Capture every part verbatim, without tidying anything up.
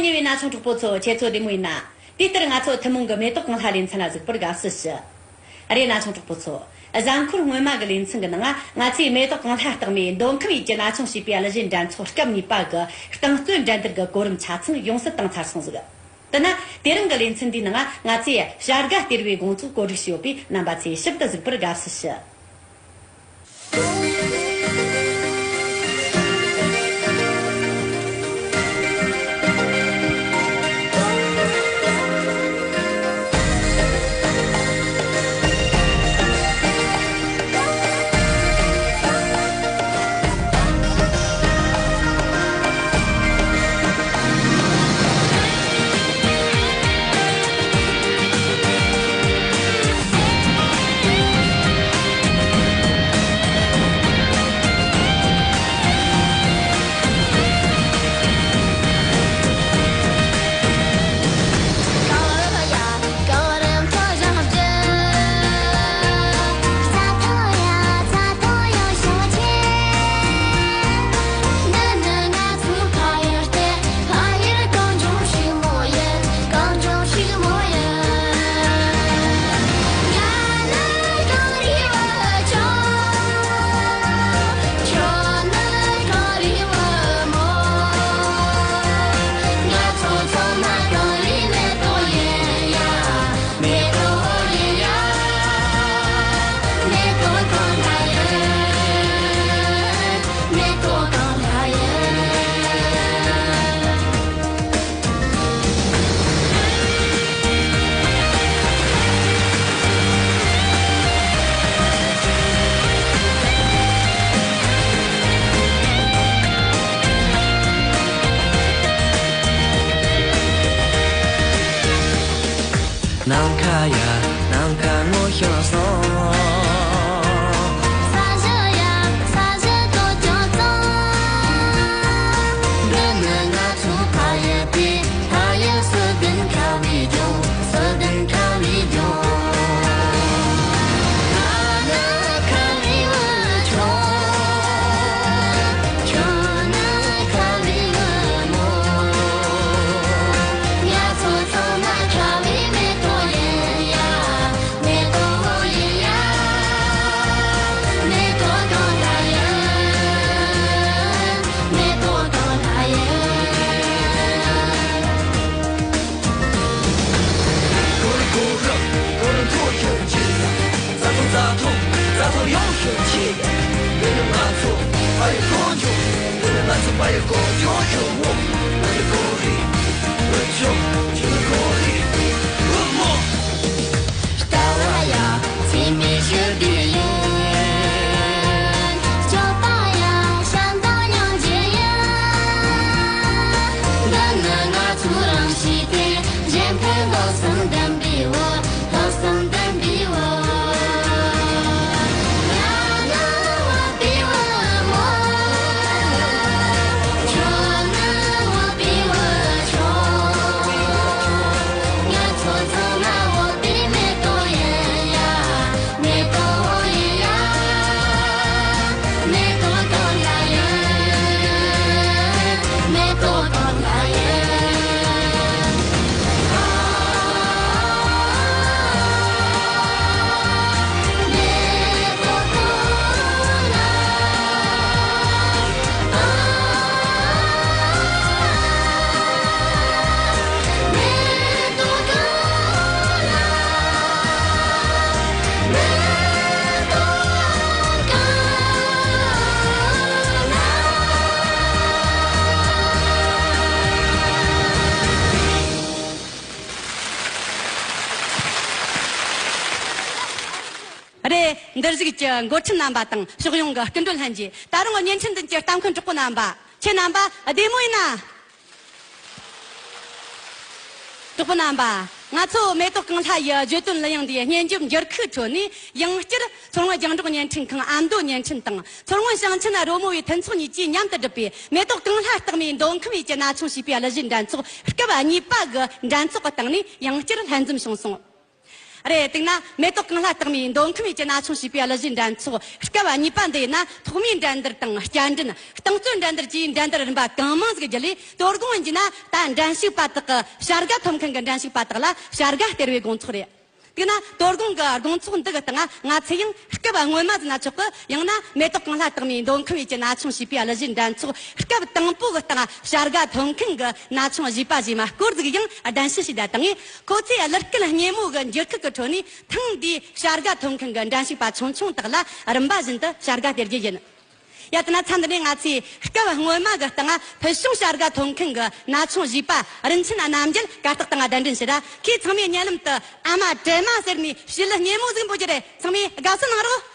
གཉིས་པའི་ན་ཆུང་གྲོགས་པོ་ཚོ། ཁྱེད་ཚོ་བདེ་མོ་ཡིན་ན། དེ་ལྟར་ང་ཚོ་ཐུན་མོང་གི་མེ་ཏོག་གང་ལྷ་ལེ་ཚན་ལ་གཟིགས་པར་དགའ་བསུ་ཞུ། རེད། ན་ཆུང་གྲོགས་པོ་ཚོ། གཟའ་འཁོར་སྔོན་མ་གི་ལེ་ཚན་གི་ནང་ང་ཚོས་མེ་ཏོག་གང་ལྷ་རྟགས་མའི་མདོ་ཁམས་ཡུལ་གྱི་ན་ཆུང་ཞེས་པའི་གླུ་གཞས་འགྲན་ཚོགས་སྐབས་གཉིས་པ་གི་རྟིང་རྩོད་འགྲན་བསྡུར་གི་གོ་རིམ་ཆ་ཚང་ཡོངས་སུ་བཏང་ཚར་སོང་ཟིག། དེ་ན་དེ་རིང་གི་ལེ་ཚན་འདིའི་ནང་ང་ང་ཚོས་བྱ་དགའ་སྟེར་བའི་དགོང་ཚོད་བཀོད་སྒྲིག་བྱས་ཡོད་པས། རྣམ་པ་ཚོས་ཞིབ་ཏུ་གཟིགས་པར་དགའ་བསུ་ཞུ། ནམ་མཁའ་ཡ་ནམ་མཁའ་ངོ་ཤེས་སོང་། ས་གཞི་ཡ་ས་གཞི་དོ་ཅོག་ཙང་། འདི་ནི་ང་ཚོའི་ཕ་ཡུལ་སྟེ། ཕ་ཡུལ་སུ་ལྡན་ཁ་བའི་ལྗོངས། སུ་ལྡན་ཁ་བའི་ལྗོངས། ང་ནི་ཁ་བའི་བུ་ཆུང་། ཁྱོད་ནི་ཁ་བའི་བུ་མོ། ང་ཚོ་ཚང་མ་ཁ་བའི་མེ་ཏོག་ཡིན་ཡ། མེ་ཏོག་ཡིན་ཡ། མེ་ཏོག་གང་ལ་ཡིན། མེ་ཏོག་གང་ལ་ཡིན། གོ་རེ་གོ་རེ་གོ་རེ་མཐོ་ཤོད་ཆེ། རྩྭ་ཐང་རྩྭ་ཐང་རྩྭ་ཐང་ཡོང་ཤོད་ཆེ། འདི་ནི་ང་ཚོ་ཕ་ཡུལ་ཀོང་ཇོ། འདི་ནི་ང་ཚོ་ཕ་ཡུལ་ཀོང་ཇོ་ཞོ་བོ། གོ་རེ་གོ་རེ་བུ་ཆུང་། ཆུ་གོ་རེ་བུ་མོ། ལྟ་བ་ཡ་ཚིག་མི་ཤོད་པའི་ཡིན། སྤྱོད་པ་ཡ་ཤ་འདང་སྙིང་རྗེ་ཡིན། འདི་ནི་ང་ཚོའི་རང་གཤིས་ཏེ། གཞན་ཕན་སློབ་གསུམ་ལྡན་པའི་བུ། སློབ་གསུམ་ལྡན་པའི་བུ། ང་ནི་བོད་པའི་བུ་མོ། ཁྱོད་ནི་བོད་པའི་བུ་ཆུང་། ང་ཚོ་ཚང་མ་བོད་པའི་མེ་ཏོག་ཡིན་ཡ། མེ་ཏོག་ཡིན་ཡ། མེ་ཏོག་གང་ལ་ཡིན། མེ་ཏོག་གང་ལ་ཡིན། མེ་ཏོག་གང་ལ། མེ་ཏོག་གང་ལ། མེ་ཏོག་གང་ལ། རེད། འདིར་བཞུགས་ཀྱི་འགོ་ཁྲིད་རྣམ་པ་དང་ཕྱོགས་ཡོངས་ཀྱི་སྐུ་མགྲོན་ལྷན་རྒྱས། ད་རུང་བརྙན་འཕྲིན་མདུན་གྱི་ལྟ་མཁན་གྲོགས་པོ་རྣམ་པ། ཁྱེད་རྣམ་པ་བདེ་མོ་ཡིན་ན། གྲོགས་པོ་རྣམ་པ། ང་ཚོ་མེ་ཏོག་གང་ལྷ་ཡི་བརྗོད་དོན་གླུ་དབྱངས་འདིའི་སྙན་འཇེབས་འགྱུར་ཁུག་ཁྲོད་ནས། ཡང་བསྐྱར་མཚོ་སྔོན་རྒྱང་སྒྲོག་བརྙན་འཕྲིན་ཁང་ཨ་མདོ་བརྙན་འཕྲིན་དང་། མཚོ་སྔོན་ཞིང་ཆེན་རོལ་མོ་བའི་མཐུན་ཚོགས་གཉིས་ཀྱིས་མཉམ་དུ་བསྒྲུབས་པའི་མེ་ཏོག་གང་ལྷ་རྟགས་མའི་མདོ་ཁམས་ཡུལ་གྱི་ན་ཆུང་ཞེས་པའི་གླུ་གཞས་འགྲན་ཚོགས་སྐབས་གཉིས་པ་གི་འགྲན་ཚོགས་ཀྱི་སྟེང་ནས་ཡང་བསྐྱར་ལྷན་འཛོམས་བྱུང་སོང་། རེད། དེས་ན་མེ་ཏོག་གངས་ལྷ་སྟག་མའི་མདོ་ཁམས་ཡུལ་གྱི་ན་ཆུང་བྱིས་པའི་གླུ་གཞས་འགྲན་ཚོགས་སྐབས་གཉིས་པ་འདི་ཡིན་ན། ཐོག་མའི་འགྲན་བསྡུར་དང་བསྐྱར་འགྲན། རྟིང་རྩོད་འགྲན་བསྡུར་བཅས་འགྲན་བསྡུར་རིམ་པ་གང་མང་ཟིག་བརྒྱུད་ལས། དོ་དགོང་ཡིན་རྒྱུ་ན་ད་འགྲན་ཞུགས་པ་དག་གི་བྱ་དགའ་ཐོབ་མཁན་གྱི་འགྲན་ཞུགས་པ་དག་ལ་བྱ་དགའ་སྟེར་བའི་དགོང་ཚོགས་རེད། དེས་ན་དོ་དགོང་གི་དགོང་ཚོགས་འདི་གི་སྟེང་ང་ཚོས་ཡང་སྐབས་སྔོན་མ་ཟེར་ན་ཆོག་གི། ཡང་ན་མེ་ཏོག་གངས་ལྷ་སྟག་མའི་མདོ་ཁམས་ཡུལ་གྱི་ན་ཆུང་བྱིས་པའི་གླུ་གཞས་འགྲན་ཚོགས་སྐབས་དང་པོ་གི་སྟེང་བྱ་དགའ་ཐོབ་མཁན་གྱི་ན་ཆུང་བྱིས་པ་བྱིས་མ་སྐོར་ཟིག་ཡང་གདན་ཞུ་བྱས་བཏང་ངས། ཁོ་ཚོས་གླུ་སྐད་སྙན་མོ་གི་འགྱུར་ཁུག་གི་ཁྲོད་ནས་ཐེངས་འདིའི་བྱ་དགའ་ཐོབ་མཁན་གྱི་འགྲན་ཞུགས་པ་ཆུང་ཆུང་དག་ལ་རིམ་པ་བཞིན་དུ་བྱ་དགའ་སྟེར་རྒྱུ་ཡིན། ཡ། དེས་ན་ཚ་འདི་ནས་ང་ཚོས་སྐབས་སྔོན་མ་གི་སྟེང་ཕུལ་བྱུང་བྱ་དགའ་ཐོབ་མཁན་གྱི་ན་ཆུང་བྱིས་པ་རིན་ཆེན་རྣམ་རྒྱལ་གར་སྟེགས་སྟེང་གདན་འདྲེན་ཞུ་ར། ཁོས་ཚང་མས་སྙན་ལམ་དུ་ཨ་མ་དྲན་མ་ཟེར་ནས་བྱིས་གླུ་སྙན་མོ་ཟིག་འབོད་རྒྱུ་རེད། ཚང་མས་དགའ་བསུ་གནང་རོགས།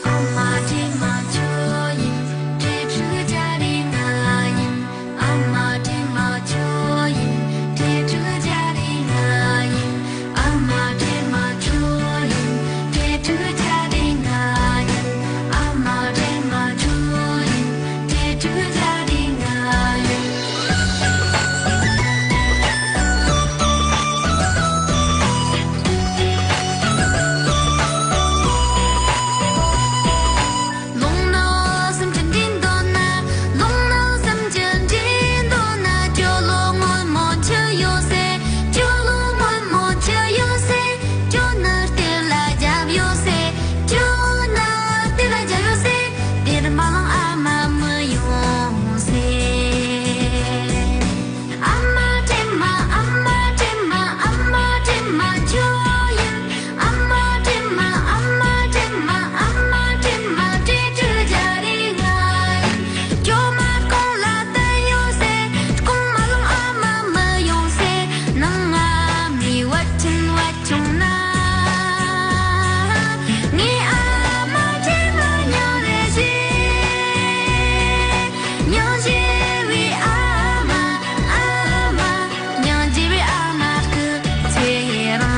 ཨ་མ་དྲན་མ་ཁྱོད་ཡིན། འབྲས་ཕྲུག་རྒྱ་རེ་ང་ཡིན། ཨ་མ་དྲན་མ་ཁྱོད་ཡིན། འབྲས་ཕྲུག་རྒྱ་རེ་ང་ཡིན། ཨ་མ་དྲན་མ་ཁྱོད་ཡིན། འབྲས་ཕྲུག་རྒྱ་རེ་ང་ཡིན། ཨ་མ་དྲན་མ་ཁྱོད་ཡིན། འབྲས་ཕྲུག་རྒྱ་རེ་ང་ཡིན། ལོང་ནོ་སེམས་ཅན་འདྲེན་འདོད་ན། ལོང་ནོ་སེམས་ཅན་འདྲེན་འདོད་ན། ཇོ་ལོ་སྔོན་མོ་ཁྱོད་ཡོད་སེ། ཇོ་ལོ་སྔོན་མོ་ཁྱོད་ཡོད་སེ། ཇོ་ནོར་གཏེར་ལ་རྒྱབ་ཡོད་སེ། ཇོ་ནོར་གཏེར་ལ་རྒྱབ་ཡོད་སེ། གཏེར་མ་བླངས་ཨ་མ་མི་ཡོང་སེ། ཨ་མ་དྲན་མ། ཨ་མ་དྲན་མ། ཨ་མ་དྲན་མ་ཁྱོད་ཡིན། ཨ་མ་དྲན་མ། ཨ་མ་དྲན་མ། ཨ་མ་དྲན་མ། འབྲས་ཕྲུག་རྒྱ་རེ་ང་ཡིན། ཇོ་མ་རྐང་ལག་བརྟན་ཡོད་སེ། རྐང་མ་བླངས་ཨ་མ་མི་ཡོང་སེ། ནང་ང་མི་བད་ཆེན་བད་བྱུང་ན། ངའི་ཨ་མ་དྲན་མ་སྙིང་རེ་རྗེ། སྙིང་རྗེ་བའི་ཨ་མ། ཨ་མ། སྙིང་རྗེ་བའི་ཨ་མ་སྐུ་ཚེ་རིང་། ཨ་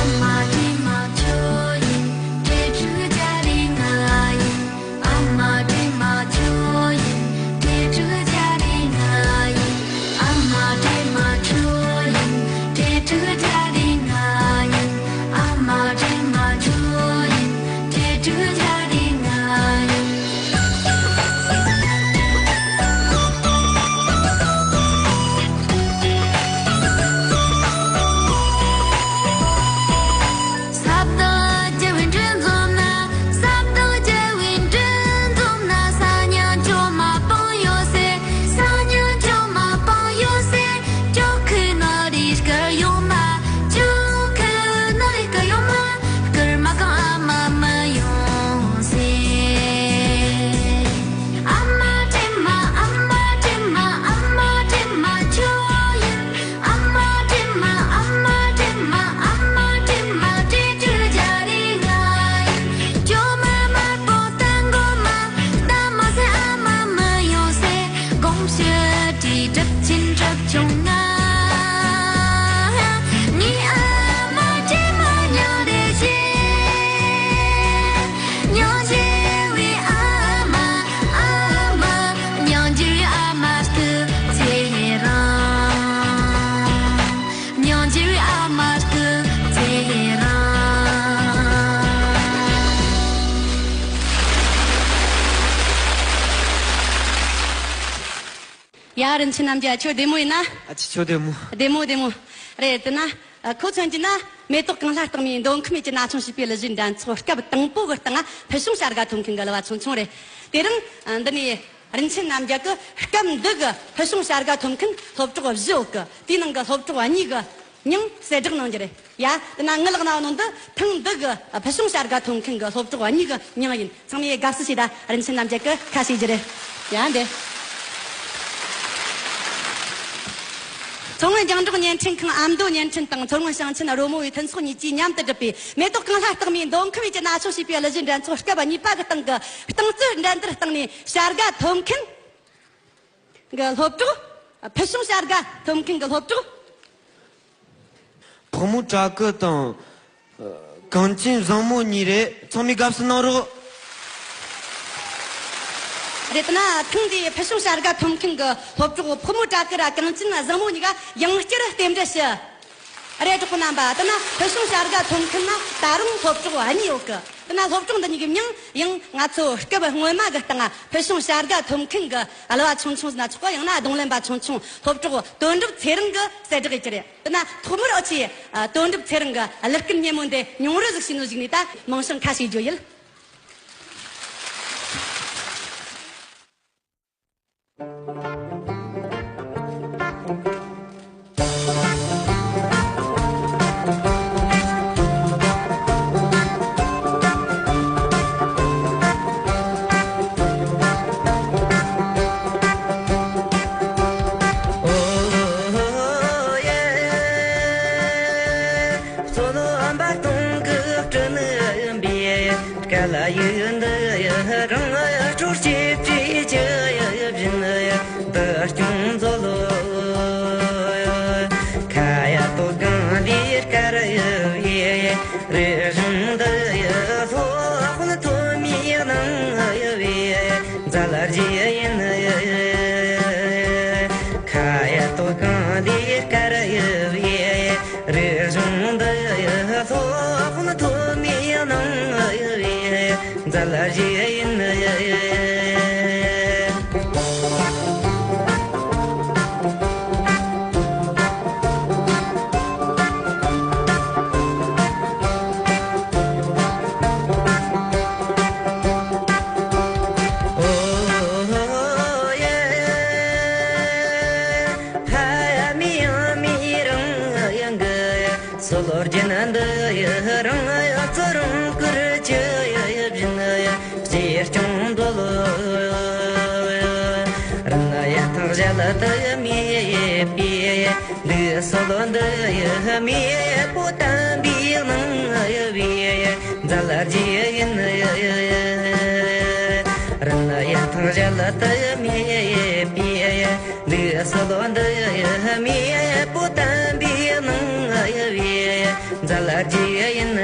མ་དྲན་མ་ཁྱོད་ཡིན། འབྲས་ཕྲུག་རྒྱ་རེ་ང་ཡིན། ཨ་མ་དྲན་མ་ཁྱོད་ཡིན། འབྲས་ཕྲུག་རྒྱ་རེ་ང་ཡིན། ཨ་མ་དྲན་མ་ཁྱོད་ཡིན། འབྲས་ཕྲུག་རྒྱ་རེ་ང་ཡིན། ཨ་མ་དྲན་མ་ཁྱོད་ཡིན། འབྲས་ཕྲུག་རྒྱ་རེ་ང་ཡིན། ས་བདག་རྒྱལ་བོའི་མགྲིན་འཛོམས་ན། ས་བདག་རྒྱལ་བོའི་མགྲིན་འཛོམས་ན། ས་སྙིང་ཇོ་མ་པང་ཡོད་སེ། ས་སྙིང་ཇོ་མ་པང་ཡོད་སེ། ཇོ་ཁུ་ནོ་རི་སྐར་ཡོང་མ། ཇོ་ཁུ་ནོ་རི་སྐར་ཡོང་མ། སྐར་མ་གང་ཨ་མ་མི་ཡོང་སེ། ཨ་མ་དྲན་མ། ཨ་མ་དྲན་མ། ཨ་མ་དྲན་མ་ཁྱོད་ཡིན། ཨ་མ་དྲན་མ། ཨ་མ་དྲན་མ། ཨ་མ་དྲན་མ། འབྲས་ཕྲུག་རྒྱ་རེ་ང་ཡིན། ཇོ་མ་དམར་པོ་བསྟན་དགོས་མ། བསྟན་མ་ཟེར་ཨ་མ་མི་ཡོང་ཟེར། དགོངས་ཞུ་དྲིས་གྲུབ་ཆེན་གྲུབ་བྱུང་ང་། ངའི་ཨ་མ་དྲན་མ་སྙིང་རེ་རྗེ། སྙིང་རྗེ་བའི་ཨ་མ། ཨ་མ། སྙིང་རྗེ་བའི་ཨ་མ་སྐུ་ཚེ་རིང་། སྙིང་རྗེ་བའི་ཨ་མ་སྐུ་ཚེ་རིང་། ཡ། རིན་ཆེན་རྣམ་རྒྱལ། ཁྱོད་བདེ་མོ་ཡིན་ན། ཨ་ཅེ། ཁྱོད་བདེ་མོ། བདེ་མོ་བདེ་མོ། རེད། དེ་ན་ཨ་ཁོ་མཚོན་གྱི་ན་མེ་ཏོག་གངས་ལྷ་སྟག་མའི་མདོ་ཁམས་ཡུལ་གྱི་ན་ཆུང་བྱིས་པའི་གླུ་གཞས་འགྲན་ཚོགས་སྐབས་དང་པོ་གི་སྟེང་ཕུལ་བྱུང་བྱ་དགའ་ཐོབ་མཁན་གྱི་གླུ་བ་ཆུང་ཆུང་རེད། དེ་རིང་ཨ་འདི་ནས་རིན་ཆེན་རྣམ་རྒྱལ་གྱིས་སྐབས་འདི་གི་ཕུལ་བྱུང་བྱ་དགའ་ཐོབ་མཁན་སློབ་གྲོགས་བཞི་ཡོད་གི། དེའི་ནང་གི་སློབ་གྲོགས་གཉིས་ཀྱི་མིང་གསལ་བསྒྲགས་གནང་རྒྱུ་རེད། ཡ། དེ་ན་ངའི་ལག་ན་ཡོད་ནོ་འདི་ཐེངས་འདི་གི་ཕུལ་བྱུང་བྱ་དགའ་ཐོབ་མཁན་གྱི་སློབ་གྲོགས་གཉིས་ཀྱི་མིང་ཡིན། ཚང་མས་དགའ་བསུ་བྱོས་དང་། རིན་ཆེན་རྣམ་རྒྱལ་གྱིས་ཁ་ཕྱེ་རྒྱུ་རེད། ཡ། འདི། མཚོ་སྔོན་རྒྱང་བསྒྲགས་བརྙན་འཕྲིན་ཁང་ཨ་མདོ་བརྙན་འཕྲིན་དང་མཚོ་སྔོན་ཞིང་ཆེན་རོལ་མོ་བའི་མཐུན་ཚོགས་གཉིས་ཀྱིས་མཉམ་དུ་བསྒྲུབས་པའི་མེ་ཏོག་གང་ལ་རྟགས་མའི་མདོ་ཁམས་ཡུལ་གྱི་ན་ཆུང་ཞེས་པའི་གླུ་གཞས་འགྲན་ཚོགས་སྐབས་གཉིས་པ་གི་སྟེང་གི་རྟིང་རྩོད་འགྲན་བསྡུར་སྟེང་ནས་བྱ་དགའ་ཐོབ་མཁན་གྱི་སློབ་གྲོགས། ཕུལ་བྱུང་བྱ་དགའ་ཐོབ་མཁན་གྱི་སློབ་གྲོགས། ཕག་མོ་བྲག་དཀར་དང་གངས་ཅན་བཟང་མོ་གཉིས་རེད། ཚང་མས་དགའ་བསུ་གནང་རོགས། རེད། དེ་ན་ཐེངས་འདིའི་ཕུལ་བྱུང་བྱ་དགའ་ཐོབ་མཁན་གྱི་སློབ་གྲོགས་ཕག་མོ་བྲག་དཀར་ར་གངས་ཅན་བཟང་མོ་གཉིས་ཀ་ཡང་བསྐྱར་རྟེན་འབྲེལ་ཞུ། རེད། གྲོགས་པོ་རྣམ་པ། དེ་ན་ཕུལ་བྱུང་བྱ་དགའ་ཐོབ་མཁན་ན་ད་རུང་སློབ་གྲོགས་གཉིས་ཡོད་གི། དེ་ན་སློབ་གྲོགས་འདི་གཉིས་ཀྱི་མིང་ཡང་ང་ཚོ་སྐབས་སྔོན་མ་གི་སྟེང་ཕུལ་བྱུང་བྱ་དགའ་ཐོབ་མཁན་གྱི་གླུ་བ་ཆུང་ཆུང་ཟིག་ན་ཆོག་གི། ཡང་ན་རྡུང་ལེན་པ་ཆུང་ཆུང་སློབ་གྲོགས་དོན་གྲུབ་ཚེ་རིང་གིས་གསལ་བསྒྲགས་ཡེད་རྒྱུ་རེད། དེ་ན་ཐོག་མར་ཨོ་ཆི། ཨ། དོན་གྲུབ་ཚེ་རིང་གི་གླུ་སྐད་སྙན་མོ་འདི་ཉུང་རུ་ཟིག་བྱས་ནོ་ཟིག་ནས་ད་མིང་བྱང་ཁ་ཤས་བརྗོད་ཡིན། སྲོལ་རྒྱུན་འདི་ཡི་རང་ཡ་ཚུ་རང་བཀུར་གྱི་ཡི་བཞིན་ཡི་གཅེས་སྐྱོང་འདོད། རིན་ཡ་ཐང་ཞལ་དུ་མེད་པའི་ལུགས་སྲོལ་འདི་ཡི་མེས་པོ་དམ་པའི་ནང་ཡི་བའི་མཛད་རྗེས་ཡིན། རིན་ཡ་ཐང་ཞལ་དུ་མེད་པའི་ལུགས་སྲོལ་འདི་ཡི་མེས་པོ་དམ་པའི་ནང་ཡི་བའི་མཛད་རྗེས་ཡིན།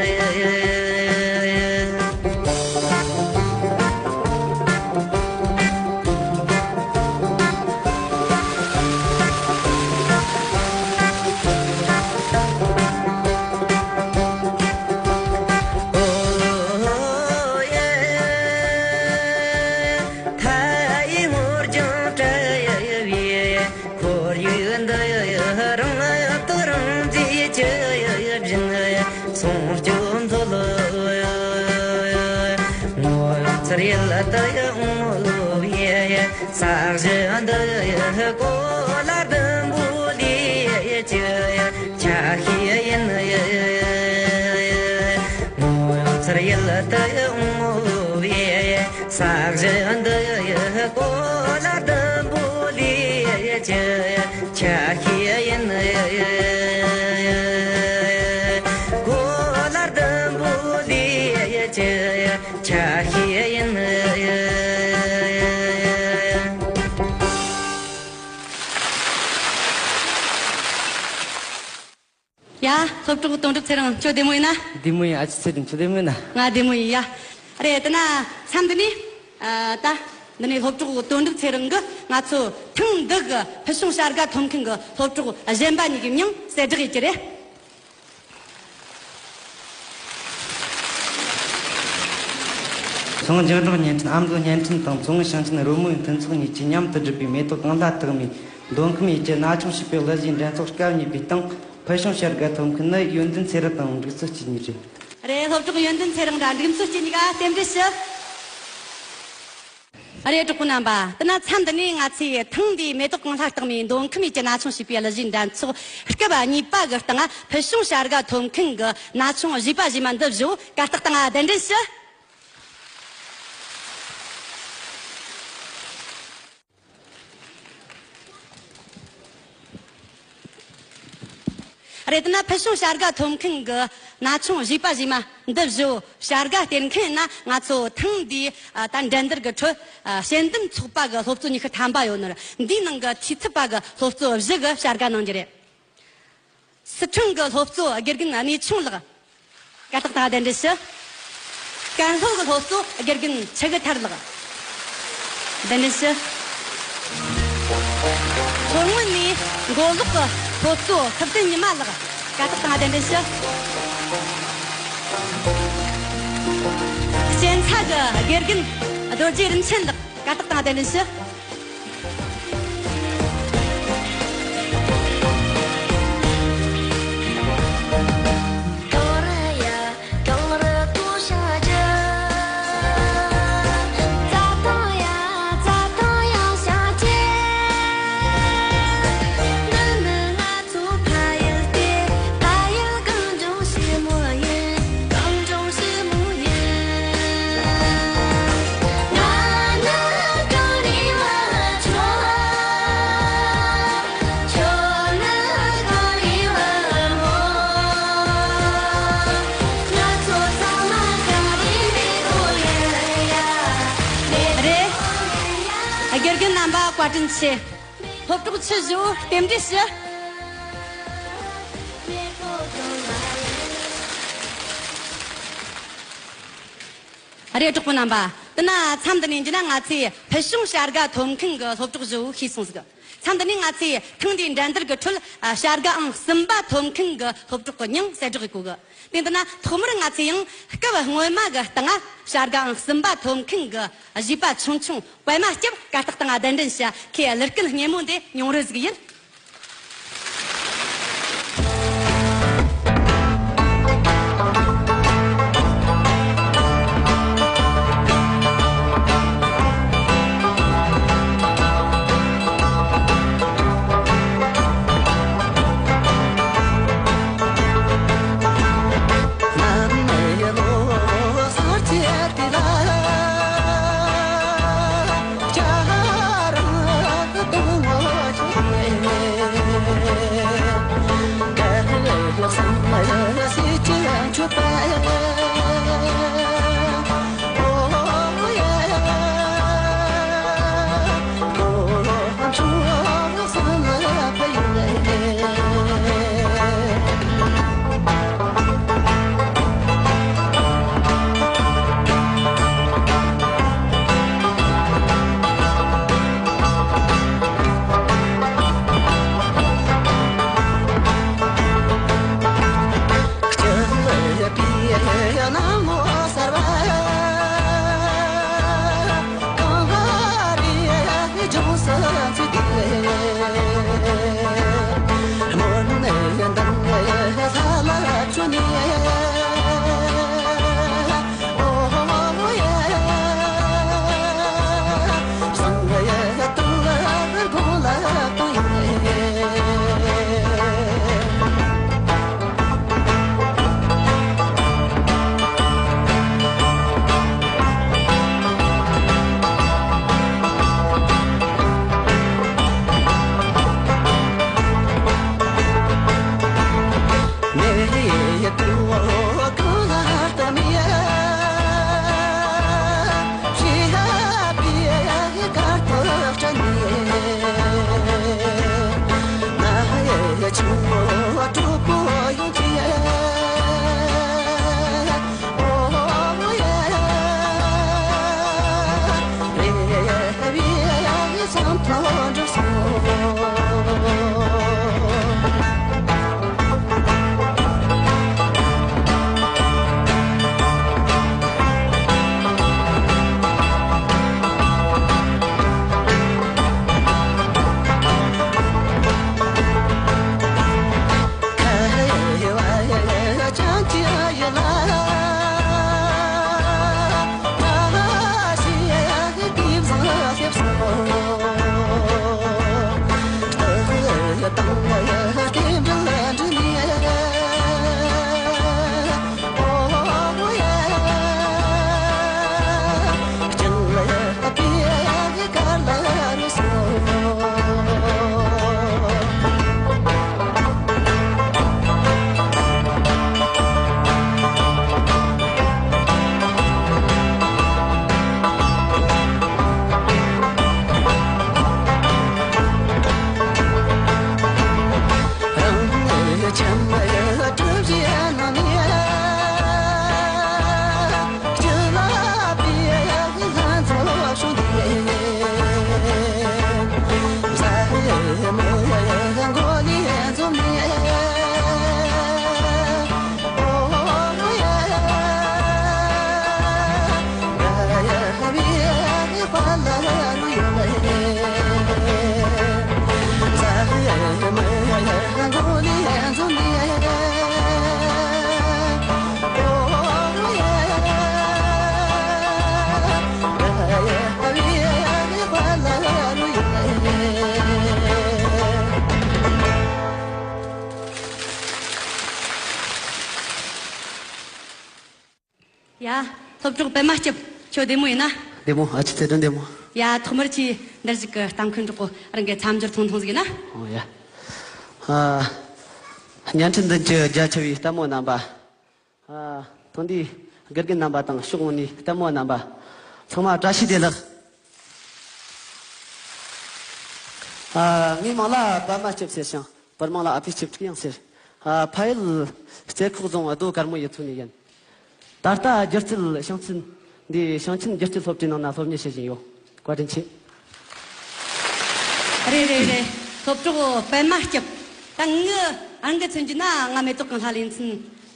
མཐའ་ཡི་སྔོ་ལྗང་བཀྲ་བའི་ཁོར་ཡུག་འདི་ཡི་རང་དུ་རང་མཛེས་ཀྱི་བཞིན་སྲུང་སྐྱོབ་མཛོད། ངོ་མཚར་ཡུལ་དུ་ཡི་ངོ་བའི་ས་གཞི་འདི་ཡི་གོ་ལ་ཟླུམ་པོ་ལས་ཀྱི་ཆ་ཤས་ཡིན། ངོ་མཚར་ཡུལ་དུ་ཡི་ངོ་བའི་ས་གཞི་འདི་ཡི་གོ་ལ་ཟླུམ་པོ་ལས་ཀྱི་ཆ་ཤས་ཡིན། གོ་ལ་ཟླུམ་པོ་ལས་ཀྱི་ཆ་ཤས་ཡིན། ཡ། སློབ་གྲོགས་དོན་གྲུབ་ཚེ་རིང་། ཁྱོད་བདེ་མོ་ཡིན་ན། བདེ་མོ་ཡིན། ཨ་ཅེ་ཚེ་རིང་ཁྱོད་བདེ་མོ་ཡིན་ན། ང་བདེ་མོ་ཡིན་ཡ། རེད། དེ་ན་མཚམས་འདི་ནས། ཨ། ད་འདི་ནས་སློབ་གྲོགས་དོན་གྲུབ་ཚེ་རིང་གིས་ང་ཚོ་ཐེངས་འདི་གི་ཕུལ་བྱུང་བྱ་དགའ་ཐོབ་མཁན་གྱི་སློབ་གྲོགས་གཞན་པ་གཉིས་ཀྱི་མིང་གསལ་བསྒྲགས་ཡེད་རྒྱུ་རེད། མཚོ་སྔོན་རྒྱང་བསྒྲགས་བརྙན་འཕྲིན་ཨ་མདོ་བརྙན་འཕྲིན་དང་མཚོ་སྔོན་ཞིང་ཆེན་རོལ་མོའི་མཐུན་ཚོགས་གཉིས་ཀྱིས་མཉམ་དུ་བསྒྲུབས་པའི་མེ་ཏོག་གང་ལ་རྟགས་མའི་མདོ་ཁམས་ཡུལ་གྱི་ན་ཆུང་ཞེས་པའི་གླུ་གཞས་འགྲན་ཚོགས་སྐབས་གཉིས་པའི་སྟེང་ཕུལ་བྱུང་བྱ་དགའ་ཐོབ་མཁན་ནི་ཡོན་ཏན་ཚེ་རིང་དང་འབྲུག་ཚེ་སྐྱིད་གཉིས་རེད། རེད། སློབ་གྲོགས་ཡོན་ཏན་ཚེ་རིང་དང་འབྲུག་ཚེ་སྐྱིད་གཉིས་ཀ་རྟེན་འབྲེལ་ཞུ། རེད། གྲོགས་པོ་རྣམ་པ། དེ་ན་མཚམས་འདི་ནས་ང་ཚོས་ཐེངས་འདིའི་མེ་ཏོག་གང་ལ་རྟགས་མའི་མདོ་ཁམས་ཡུལ་གྱི་ན་ཆུང་ཞེས་པའི་གླུ་གཞས་འགྲན་ཚོགས་སྐབས་གཉིས་པ་གི་སྟེང་ཕུལ་བྱུང་བྱ་དགའ་ཐོབ་མཁན་གྱི་ན་ཆུང་གཞས་པ་གཞས་མ་འདི་བཞི་བོ་གར་སྟེགས་སྟེང་གདན་འདྲེན་ཞུ། རེད། དེ་ན་ཕུལ་བྱུང་བྱ་དགའ་ཐོབ་མཁན་གྱི་ན་ཆུང་བཞི་པ་བཞི་མ་འདི་བཞི་བོ་བྱ་དགའ་སྟེར་མཁན་ཡིན་ན། ང་ཚོ་ཐེངས་འདིའི་ཨ་ད་འགྲན་བསྡུར་གྱི་ཁྲོད་ཨ་དཔྱད་འདེམས་ཚོགས་པ་གི་སློབ་གཙོ་ཉི་ཤུ་ཐམ་པ་ཡོད་ནོ་རེད། འདིའི་ནང་གི་འཐུས་ཚབ་པ་གི་སློབ་གཙོ་བཞི་གི་བྱ་དགའ་གནང་རྒྱུ་རེད། སི་ཁྲོན་གྱི་སློབ་གཙོ་དགེ་རྒན་གནས་ཆུང་ལགས། བཀའ་རྟགས་དང་གདན་འདྲེན་ཞུ། ཀན་ལྷོ་གི་སློབ་གཙོ་དགེ་རྒན་ཆུ་གི་ཐར་ལགས། གདན་འདྲེན་ཞུ། མཚོ་སྔོན་ནས་མགོ་ལོག་གི་སློབ་གཙོ་ཐུབ་བསྟན་ཉི་མ་ལགས། བཀའ་རྟགས་དང་གདན་འདྲེན་ཞུ། གཅན་ཚ་གི་དགེ་རྒན་རྡོ་རྗེ་རིན་ཆེན་ལགས། བཀའ་རྟགས་དང་གདན་འདྲེན་ཞུ། རེད། དགེ་རྒན་རྣམ་པ་བཀའ་དྲིན་ཆེ། སློབ་གྲོགས་ཆུ་བཞི་བོ་རྟེན་འབྲེལ་ཞུ། རེད། གྲོགས་པོ་རྣམ་པ། དེ་ན་མཚམས་འདི་ནས་ཡིན་རྒྱུ་ན་ང་ཚོས་ཕུལ་བྱུང་བྱ་དགའ་ཐོབ་མཁན་གྱི་སློབ་གྲོགས་བཞི་བོ་ཤེས་སོང་ཟིག། མཚམས་འདི་ནས་ང་ཚོས་ཐེངས་འདིའི་འགྲན་བསྡུར་གྱི་ཁྲོད་ཨ་བྱ་དགའ་ཨང་གསུམ་པ་ཐོབ་མཁན་གྱི་སློབ་གྲོགས་ཀྱི་མྱིང་གསལ་བསྒྲགས་ཡེད་གོ་གི། དེ་འདི་ན་ཐོག་མར་ང་ཚོས་ཡང་སྐབས་སྔོན་མ་གི་སྟེང་ང་བྱ་དགའ་ཨང་གསུམ་པ་ཐོབ་མཁན་གྱི་བཞེས་པ་ཆུང་ཆུང་པད་མ་སྐྱབས་བཀའ་རྟགས་དང་གདན་འདྲེན་ཞུ། ཁོས་གླུ་སྐད་སྙན་མོ་འདི་མྱོང་རོལ་ཟིག་ཡིན། ཡ། སློབ་གྲོགས་པད་མ་སྐྱབས། ཁྱོད་བདེ་མོ་ཡིན་ན། བདེ་མོ། ཨ་ཅེ་ཚེ་བརྟན་བདེ་མོ། ཡ། ཐོག་མར་ཆེས་འདིར་བཞུགས་གི་ལྟ་མཁན་གྲོགས་པོ་རང་གི་མཚམས་སྦྱོར་ཐུང་ཐུང་ཟིག་ཡིན་ན། ཨོ་ཡ། ཨ། བརྙན་འཕྲིན་མདུན་གྱི་རྒྱ་ཆེ་བའི་ལྟད་མོ་རྣམ་པ། ཨ། ཐེངས་འདིའི་དགེ་རྒན་རྣམ་པ་དང་ཕྱོགས་ཡོངས་ནས་ལྟད་མོ་རྣམ་པ། ཚང་མ་བཀྲ་ཤིས་བདེ་ལེགས། ཨ། ངའི་མིང་ལ་པད་མ་སྐྱབས་ཟེར་ཞིང་། བར་མིང་ལ་ཨ་ཕི་སྐྱིད་ཕྲུག་ཡང་ཟེར། ཨ། ཕ་ཡུལ་རྩེ་ཁོག་རྫོང་རྡོ་དཀར་མོ་ཡུལ་ཚོ་ནས་ཡིན། ད་ལྟ་སྒྱུ་རྩལ་ཞིང་ཆེན་འདིའི་ཞིང་ཆེན་སྒྱུ་རྩལ་སློབ་གྲྭའི་ནང་ན་སློབ་གཉེར་བྱེད་བཞིན་ཡོད། བཀའ་དྲིན་ཆེ། རེད་རེད་རེད། སློབ་གྲོགས་པད་མ་སྐྱབས། ད་ངའི་རང་གི་མཚོན་རྒྱུ་ན། ང་མེ་ཏོག་གངས་ལྷ་ལེ་ཚན་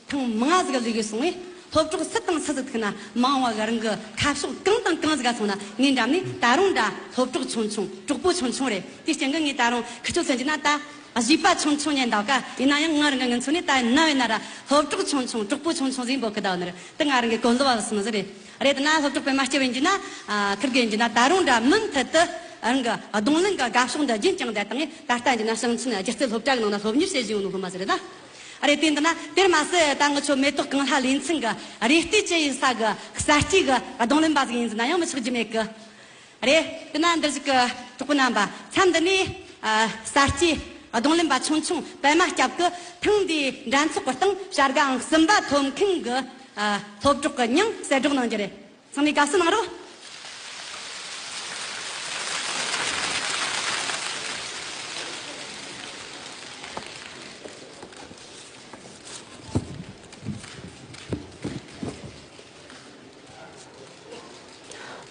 ཐེངས་མང་ཟིག་ལས་གི་སོང་བས། སློབ་གྲོགས་སུ་དང་སུ་ཟིག་ཐུག་ན་མང་བ་གི་རང་གི་ཁ་ཕྱོགས་གང་དང་གང་ཟིག་ག་སོང་ན། ངས་འགྲམ་ནས་ད་རུང་འདྲ་སློབ་གྲོགས་ཆུང་ཆུང་གྲོགས་པོ་ཆུང་ཆུང་རེད། དེའི་རྐྱེན་གྱིས་ངས་ད་རུང་ཁི་ཆོ་མཚོན་རྒྱུ་ན་ད་གཞས་པ་ཆུང་ཆུང་ཉན་འདུག་ག་ཡིན་ན་ཡང་ང་རང་གི་ངན་ཚོ་ནས་ད་ན་བས་ན་ར་སློབ་གྲོགས་ཆུང་ཆུང་གྲོགས་པོ་ཆུང་ཆུང་ཟིག་འབོད་གི་ད་ནི་རེད། དེ་ང་རང་གི་གོ་ལོ་བ་སོང་ཟིག་རེད། རེད་དེ་ན་སློབ་གྲོགས་པད་མ་སྐྱབས་ཡིན་རྒྱུ་ན། ཨ། ཁིར་གི་ཡིན་རྒྱུ་ན་ད་རུང་འདྲ་མུ་མཐུད་དུ་རང་གི་རྡུང་ལེན་གི་དགའ་ཕྱོགས་འདི་རྒྱུན་བསྐྱངས་བསྡད་བཏང་ངས། ད་ལྟ་ཡིན་རྒྱུ་ན་ཞིང་ཆེན་སྒྱུ་རྩལ་སློབ་གྲྭ་གི་ནང་ན་སློབ་གཉེར་བྱེད་བཞིན་ཡོད་ནོ་སློབ་མ་ཟིག་རེད་ད། རེད། དེ་འདི་ན་དེར་མ་ཟད་ད་ངི་ཆོ་མེ་ཏོག་གངས་ལྷ་ལེ་ཚན་གི་རེ་ལྟོས་ཅན་ཡིན་ས་གི་གསར་སྐྱེས་གི་རྡུང་ལེན་པ་ཟིག་ཡིན་ཟེར་ན་ཡང་མི་ཆོག་རྒྱུ་མེད་གི། རེད། དེ་ན་འདིར་བཞུགས་གི་གྲོགས་པོ་རྣམ་པ། མཚམས་འདི་ནས། ཨ། གསར་སྐྱེས་རྡུང་ལེན་པ་ཆུང་ཆུང་པད་མ་སྐྱབས་ཀྱིས་ཐེངས་འདིའི་འགྲན་ཚོགས་ཀྱི་སྟེང་བྱ་དགའ་ཨང་གསུམ་པ་ཐོབ་མཁན་གྱི། ཨ། སློབ་གྲོགས་ཀྱི་མྱིང་གསལ་བསྒྲགས་གནང་རྒྱུ་རེད། ཚང་མས་དགའ་བསུ་གནང་རོགས།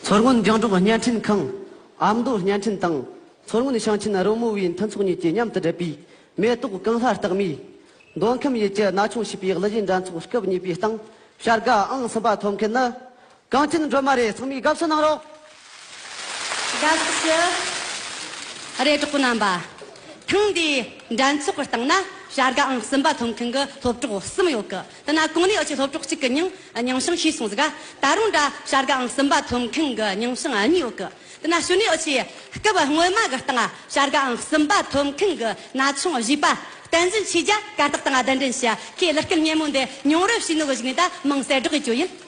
མཚོ་སྔོན་རྒྱང་སྒྲོག་བརྙན་འཕྲིན་ཁང་། ཨ་མདོ་བརྙན་འཕྲིན་དང་། མཚོ་སྔོན་ཞིང་ཆེན་རོལ་མོ་བའི་མཐུན་ཚོགས་གཉིས་ཀྱིས་མཉམ་དུ་བསྒྲུབས་པའི་མེ་ཏོག་གངས་ལྷ་རྟགས་མའི་མདོ་ཁམས་ཡུལ་གྱི་ན་ཆུང་བྱིས་པའི་གླུ་གཞས་འགྲན་ཚོགས་སྐབས་གཉིས་པའི་སྟེང་བྱ་དགའ་ཨང་གསུམ་པ་ཐོབ་མཁན་ནི་གངས་ཅན་སྒྲོལ་མ་རེད། ཚང་མས་དགའ་བསུ་གནང་རོགས། དགའ་བསུ་ཞུ། རེད། གྲོགས་པོ་རྣམ་པ། ཐེངས་འདིའི་འགྲན་ཚོགས་ཀྱི་སྟེང་ན་བྱ་དགའ་ཨང་གསུམ་པ་ཐོབ་མཁན་གྱི་སློབ་གྲོགས་གསུམ་ཡོད་གི། དེ་ན་གོང་ནས་འུ་ཆོའི་སློབ་གྲོགས་གཅིག་གི་མྱིང་མྱིང་བྱང་ཤེས་སོང་ཟིག་ག་ད་རུང་འདྲ་བྱ་དགའ་ཨང་གསུམ་པ་ཐོབ་མཁན་གྱི་མྱིང་བྱང་གཉིས་ཡོད་གི། དེ་ན་གཞུག་ནས་འུ་ཆོས་སྐབས་སྔོན་མ་གི་སྟེང་བྱ་དགའ་ཨང་གསུམ་པ་ཐོབ་མཁན་གྱི་ན་ཆུང་བྱིས་པ་བསྟན་འཛིན་ཆོས་རྒྱལ་གར་སྟེགས་སྟེང་གདན་འདྲེན་ཞུ། ཁོས་གླུ་སྐད་སྙན་མོ་འདི་མྱོང་རོལ་བྱས་ནོ་གི་གཞུག་ནས་ད་མིང་གསལ་བསྒྲགས་བྱེད་རྒྱུ་ཡིན།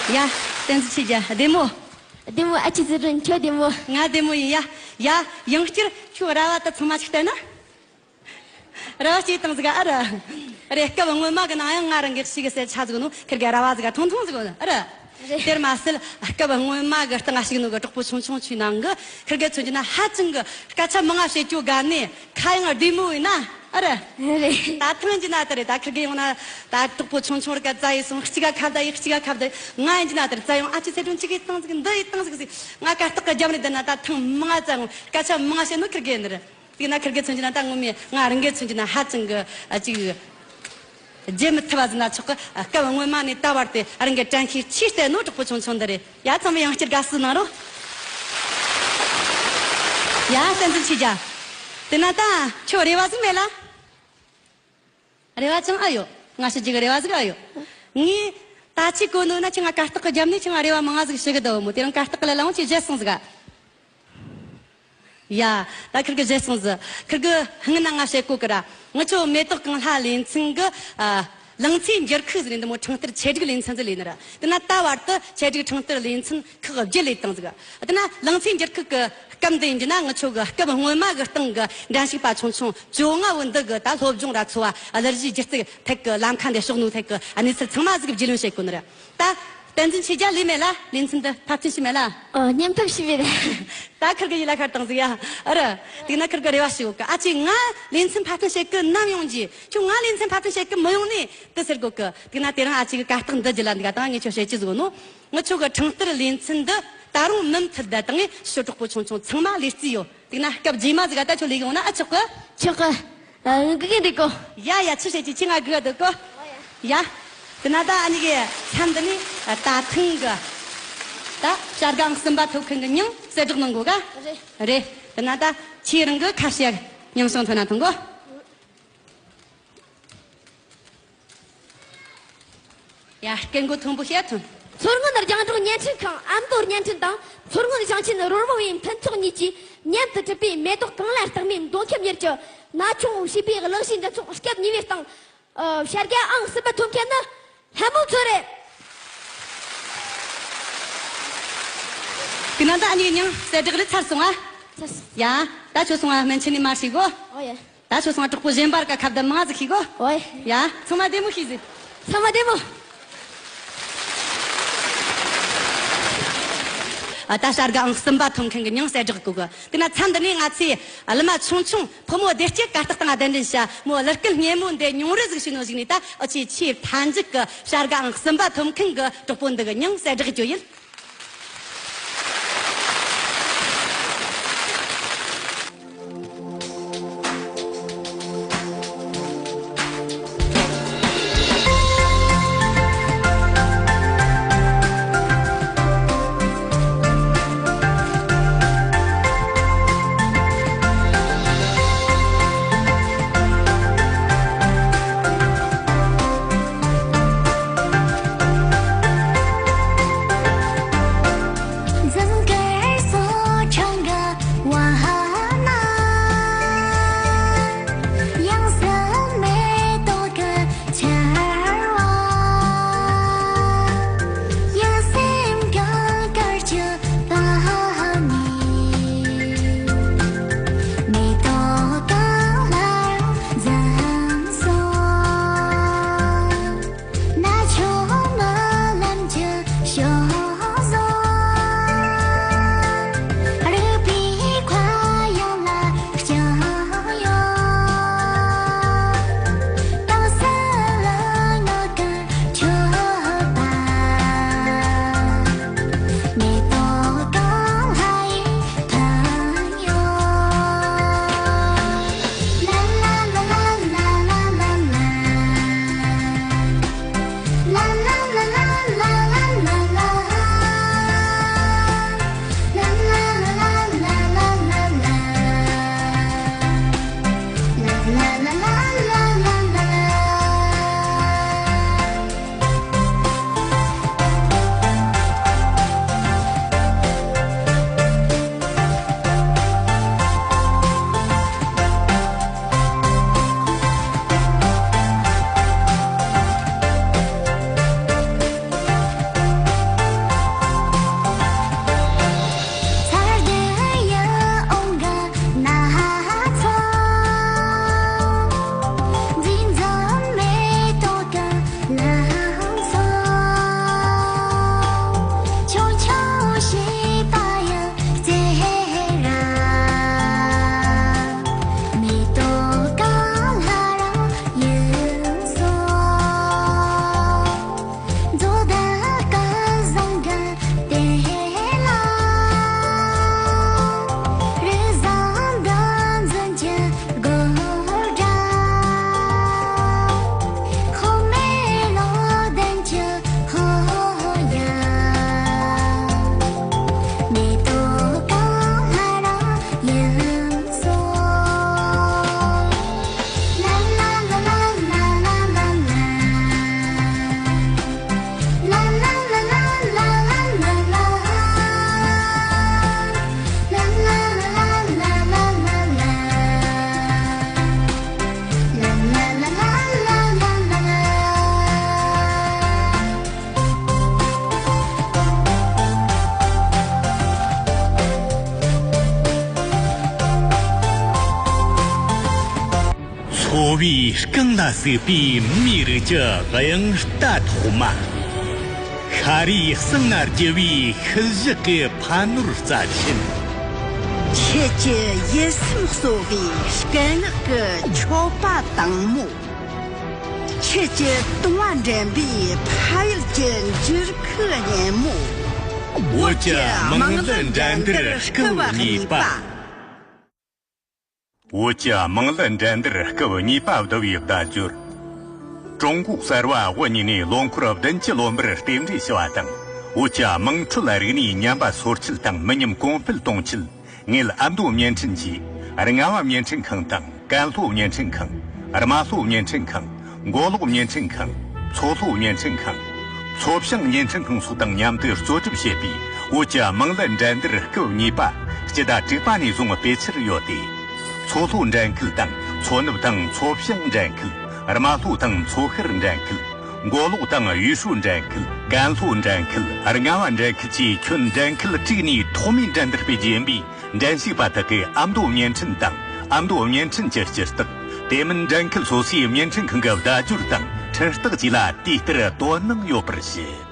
ཡ། བསྟན་འཛིན་ཆོས་རྒྱལ་བདེ་མོ། བདེ་མོ། ཨ་ཅེ་ཟི་རུན། ཁྱོད་བདེ་མོ། ང་བདེ་མོ་ཡིན། ཡ། ཡ། ཡང་བསྐྱར་ཁྱོད་ར་བ་ད་ཚང་མ་ཅིག་བལྟས་ན། ར་བ་སྐྱེས་བཏང་ཟིག་ཨ་ར། རེད། སྐབས་སྔོན་མ་གི་ནང་ཡང་ང་རང་གི་ཞིག་གི་གསལ་ཆ་ཟིག་ནོ། ཁིར་གི་ར་བ་ཟིག་ཐུང་ཐུང་ཟིག་ཨ་ར། རེད། དེར་མ་ཟད་སྐབས་སྔོན་མ་གི་སྟེང་ང་ཞུགས་ནོ་གི་གྲོགས་པོ་ཆུང་ཆུང་ཚོའི་ནང་གི་ཁིར་གི་མཚོན་རྒྱུ་ན་ཧ་ཅང་གི་སྐད་ཆ་མང་ང་བཤད་རྒྱུ་དགའ་ནི། ཁ་ཡང་བདེ་མོ་ཡིན་ན། ཨ་ར། རེད། ད་ཐེངས་ཀྱི་ན་ད་རེད། ད་ཁིར་གི་ཡོང་ན་ད་གྲོགས་པོ་ཆུང་ཆུང་ར་ག་བཙལ་ཡི་སོང་། གཅིག་ག་ཁ་བརྡ་ཡི། གཅིག་ག་ཁ་བརྡ་ཡི། ང་ཡིན་གྱི་ན་ད་རེད། བཙལ་ཡོང་། ཨ་ཅེ་ཚེ་སྒྲོན་གཅིག་གིས་བཏང་ཟིག་འདི་ཡིས་བཏང་ཟིག་ཟེར། ང་གར་སྟེགས་གི་རྒྱབ་ནས་བསྡད་ན་ད་ཐེངས་མང་ང་བཙལ་ཡོང་། སྐད་ཆ་མང་ང་བཤད་ནོ་ཁིར་གི་ཡིན་ནི་རེད། དེ་ན་ཁིར་གི་མཚོན་རྒྱུ་ན་ད་ངོ་མས་ང་རང་གི་མཚོན་རྒྱུ་ན་ཧ་ཅང་གི་ཨ་ཅིག་བརྗེད་མི་ཐུབ་པ་ཟེར་ན་ཆོག་གི། སྐབས་སྔོན་མ་ནས་ད་བར་དུ་རང་གི་དྲན་ཤེས་ཆེས་གཏད་ནོ་གྲོགས་པོ་ཆུང་ཆུང་འདི་རེད། ཡ། ཚང་མས་ཡང་བསྐྱར་དགའ་བསུ་གནང་རོགས། ཡ། བསྟན་འཛིན་ཆོས་རྒྱལ། དེ་ན་ད་ཁྱོད་རེ་བ་ཟིག་མེད་ལ། རེ་བ་ཅང་ཨེ་ཡོད། ང་ཞུ་རྒྱུ་གི་རེ་བ་ཟིག་ཨེ་ཡོད། ངས་ད་ཅི་གོ་ནོ་ན་ཁྱེད་ང་གར་སྟེགས་གི་རྒྱབ་ནས་ཁྱེད་ང་རེ་བ་མང་ང་ཟིག་ཞུ་གི་འདུག་མོ། དེ་རིང་གར་སྟེགས་གི་ལ་ལའང་ཁྱེད་བརྗེད་སོང་ཟིག་ཨ། ཡ། ད་ཁིར་གི་བརྗེད་སོང་ཟིག་ཁིར་གི་སྔུན་ན་ང་བཤད་གོ་གི་ར། ངི་ཆོ་མེ་ཏོག་གངས་ལྷ་ལེ་ཚན་གི་ཨ་ལང་ཚོའི་འགྱུར་ཁུག་ཟེར་ནི་འདི་མོ་འཕྲིན་སྟེགས་ཆེད་སྒྲིག་ལེ་ཚན་ཟིག་ལས་ནི་ར། དེ་ན་ད་བར་དུ་ཆེད་སྒྲིག་འཕྲིན་སྟེགས་ལེ་ཚན་ཁག་བརྒྱད་ལས་བཏང་ཟིག་དེ་ན་ལང་ཚོའི་འགྱུར་ཁུག་གི་སྐབས་འདི་ཡིན་རྒྱུ་ན་ངི་ཆོ་གི་སྐབས་སྔོན་མ་གི་སྟེང་གི་འགྲན་ཞུགས་པ་ཆུང་ཆུང་བཅོ་ལྔ་བོ་འདི་གི་ད་སློབ་སྦྱོང་ར་འཚོ་བ་གླུ་གཞས་སྒྱུ་རྩལ་ཐད་གི་ལམ་ཁ་འདི་ཕྱོགས་ནོ་ཐད་གི་གནས་ཚུལ་ཚང་མ་ཟིག་རྒྱུས་ལོན་བྱེད་དགོས་ནི་རེད། ད་བསྟན་འཛིན་ཆོས་རྒྱལ་ལས་མེད་ལ། ལེ་ཚན་འདི་ཕབ་སྐྲུན་བྱས་མེད་ལ། ཨོ། སྙན་ཕབ་བྱས་མེད། ད་ཁིར་གི་ཡིད་ལ་ཤར་བཏང་ཟིག་ཡ། ཨ་ར། དེ་ན་ཁིར་གི་རེ་བ་ཞུ་གི། ཨ་ཅེ་ང་ལེ་ཚན་ཕབ་སྐྲུན་བྱེད་གི་ནམ་ཡོང་རྒྱུ། ཁྱོད་ང་ལེ་ཚན་ཕབ་སྐྲུན་བྱེད་གི་མི་ཡོང་ནི་དེ་ཟེར་གོ་གི། དེ་ན་དེ་རིང་ཨ་ཅེ་གི་གར་སྟེགས་འདི་རྒྱུད་ལ་འདི་ག་དང་ངས་ཁྱོད་བཤད་རྒྱུ་ཟིག་ནོ། ངི་ཆོ་གི་འཕྲིན་སྟེགས་ལེ་ཚན་འདི་ད་རུང་མུ་མཐུད་བསྡད་དང་ངས་ཞུ། གྲོགས་པོ་ཆུང་ཆུང་ཚང་མ་ལས་རྩིས་ཡོད། དེ་ན་སྐབས་རྗེས་མ་ཟིག་ག་ད་ཁྱོད་ལས་གི་འོང་ན་ཨ་ཆོག་གི། ཆོག་གི། ཨ། ང་སྒུག་གི་འདུག་གོ། ཡ་ཡ། ཆི་བྱེད་ཀྱི། ཁྱེད་ང་སྒུག་ག་འདུག་གོ། ཡ། དེ་ན་ད་ཨ་ནི་གི་མཚམས་འདི་ནས་ད་ཐེངས་གི་ད་བྱ་དགའ་ཨང་གསུམ་པ་ཐོབ་མཁན་གི་མྱིང་གསལ་བསྒྲགས་གནང་དགོས་ག། རེད། རེད། དེ་ན་ད་ཁྱེད་རང་གི་ཁ་བཤད་ཉམས་སོང་ཐོན་ན་ཐོན་གོ། ཡ། སྐད་མགོ་མཐོན་པོ་བཤད་ཐོན། མཚོ་སྔོན་རྒྱང་སྒྲོག་བརྙན་འཕྲིན་ཁང་ཨ་མདོ་བརྙན་འཕྲིན་དང་མཚོ་སྔོན་ཞིང་ཆེན་རོལ་མོ་བའི་མཐུན་ཚོགས་གཉིས་ཀྱིས་མཉམ་དུ་གྲུབ་པའི་མེ་ཏོག་གངས་ལྷ་རྟགས་མའི་མདོ་ཁམས་ཡུལ་གྱི་ན་ཆུང་བྱིས་པའི་གླུ་གཞས་འགྲན་ཚོགས་སྐབས་གཉིས་པའི་སྟེང་། ཨ། བྱ་དགའ་ཨང་གསུམ་པ་ཐོབ་མཁན་ནི་ལྷ་མོ་མཚོ་རེད། དེ་ན་ད་ཨ་ནི་མྱིང་གསལ་བསྒྲགས་རེ་ཚར་སོང་ཨ། ཚར་སོང་། ཡ། ད་ཁྱོད་སོང་ཨ། སྨན་ཆུ་ནས་མར་ཞིག་གོ། ཨོ་ཡ། ད་ཁྱོད་སོང་ཨ། གྲོགས་པོ་གཞན་པར་ཀ་ཁ་བརྡ་མང་ཟིག་ཤིག་གོ། ཨོ་ཡ། ཡ། ཚང་མ་བདེ་མོ་ཤིག་ཟིག་ཚང་མ་བདེ་མོ། ཨ། ད་བྱ་དགའ་ཨང་གསུམ་པ་ཐོབ་མཁན་གི་མྱིང་གསལ་བསྒྲགས་གོ་གི། དེ་ན་མཚམས་འདི་ནས་ང་ཚོས་ཨ་ལི་མ་ཆུང་ཆུང་ཕོ་མོ་བདེ་སྐྱིད་གར་སྟེགས་སྟེང་གདན་འདྲེན་བྱ། མོ་གླུ་སྐད་སྙན་མོ་འདི་ཉུང་རུ་ཟིག་ཞུ་ནོ་ཞིག་ནས། ད་ཨ་ཅེ་ཆེས་མཐའ་མཇུག་གི་བྱ་དགའ་ཨང་གསུམ་པ་ཐོབ་མཁན་གི་གྲོགས་པོ་འདི་གི་མྱིང་གསལ་བསྒྲགས་རྒྱུ་ཡིན། ཕོ་བའི་རྐང་ལ་ཟུག་པའི་མིའི་རིགས་ཀྱི་དབྱངས་རྟ་ཐོག་མ། ཤ་རུས་གསང་ན་རྒྱུ་བའི་ཤུལ་བཞག་གི་ཕ་ནོར་རྩ་ཆེན། ཁྱེད་ཀྱི་ཡིད་སེམས་གསོ་བའི་སྐད་ངག་གི་མཆོད་པ་དྭངས་མོ། ཁྱེད་ཀྱི་དུང་བ་འདྲེན་པའི་ཕ་ཡུལ་གྱི་འགྱུར་ཁུག་སྙན་མོ། བོད་ཀྱི་དམངས་གླུ་འགྲན་བསྡུར་སྐབས་གཉིས་པ། བོད་ཀྱི་དམངས་གླུ་འགྲན་བསྡུར་སྐབས་གཉིས་པ་བསྡུ་བའི་བརྡ་བརྒྱུད། ཀྲུང་གོ་གསར་བ་དབུ་བརྙེས་ནས་ལོ་འཁོར་བདུན་ཅུ་ལོན་པར་རྟེན་འབྲེལ་ཞུ་བ་དང་། བོད་ཀྱི་དམངས་ཁྲོད་རིག་གནས་ཉམས་པ་སོར་ཆུད་དང་མི་ཉམས་གོང་འཕེལ་གཏོང་ཆེད། ངེད་ཨ་མདོ་བརྙན་འཕྲིན་གྱིས། རྔ་བ་བརྙན་འཕྲིན་ཁང་དང་། ཀན་ལྷོ་བརྙན་འཕྲིན་ཁང་། རྨ་ལྷོ་བརྙན་འཕྲིན་ཁང་། མགོ་ལོག་བརྙན་འཕྲིན་ཁང་། མཚོ་ལྷོ་བརྙན་འཕྲིན་ཁང་། མཚོ་བྱང་བརྙན་འཕྲིན་ཁང་སོགས་དང་མཉམ་དུ་གཙོ་སྒྲུབ་བྱས་པའི་བོད་ཀྱི་དམངས་གླུ་འགྲན་བསྡུར་སྐབས་གཉིས་པ་སྤྱི་ཟླ་དྲུག་པ་ནས་བཟུང་སྤེལ་འཆར་ཡོད་དེ། མཚོ་ལྷོ་འགྲན་ཁུལ་དང་མཚོ་ནུབ་དང་མཚོ་བྱང་འགྲན་ཁུལ། རྨ་ལྷོ་དང་མཚོ་ཤར་འགྲན་ཁུལ། མགོ་ལོག་དང་ཡུས་ཧྲུའུ་འགྲན་ཁུལ། ཀན་ལྷོ་འགྲན་ཁུལ། རྔ་བ་འགྲན་ཁུལ་བཅས་ཁྱོན་འགྲན་ཁུལ་དྲུག་ནས་ཐོག་མའི་འགྲན་བསྡུར་སྤེལ་རྒྱུ་ཡིན་པས། འགྲན་ཞུགས་པ་དག་གིས་ཨ་མདོ་བརྙན་འཕྲིན་དང་ཨ་མདོ་བརྙན་འཕྲིན་གྱི་སྤྱི་རྟགས། དེ་མིན་འགྲན་ཁུལ་སོ་སོའི་བརྙན་འཕྲིན་ཁང་གི་བརྡ་སྦྱོར་དང་འཕྲིན་རྟགས་བཅས་ལ་དུས་ལྟར་དོ་སྣང་ཡོད་པར་ཞུ།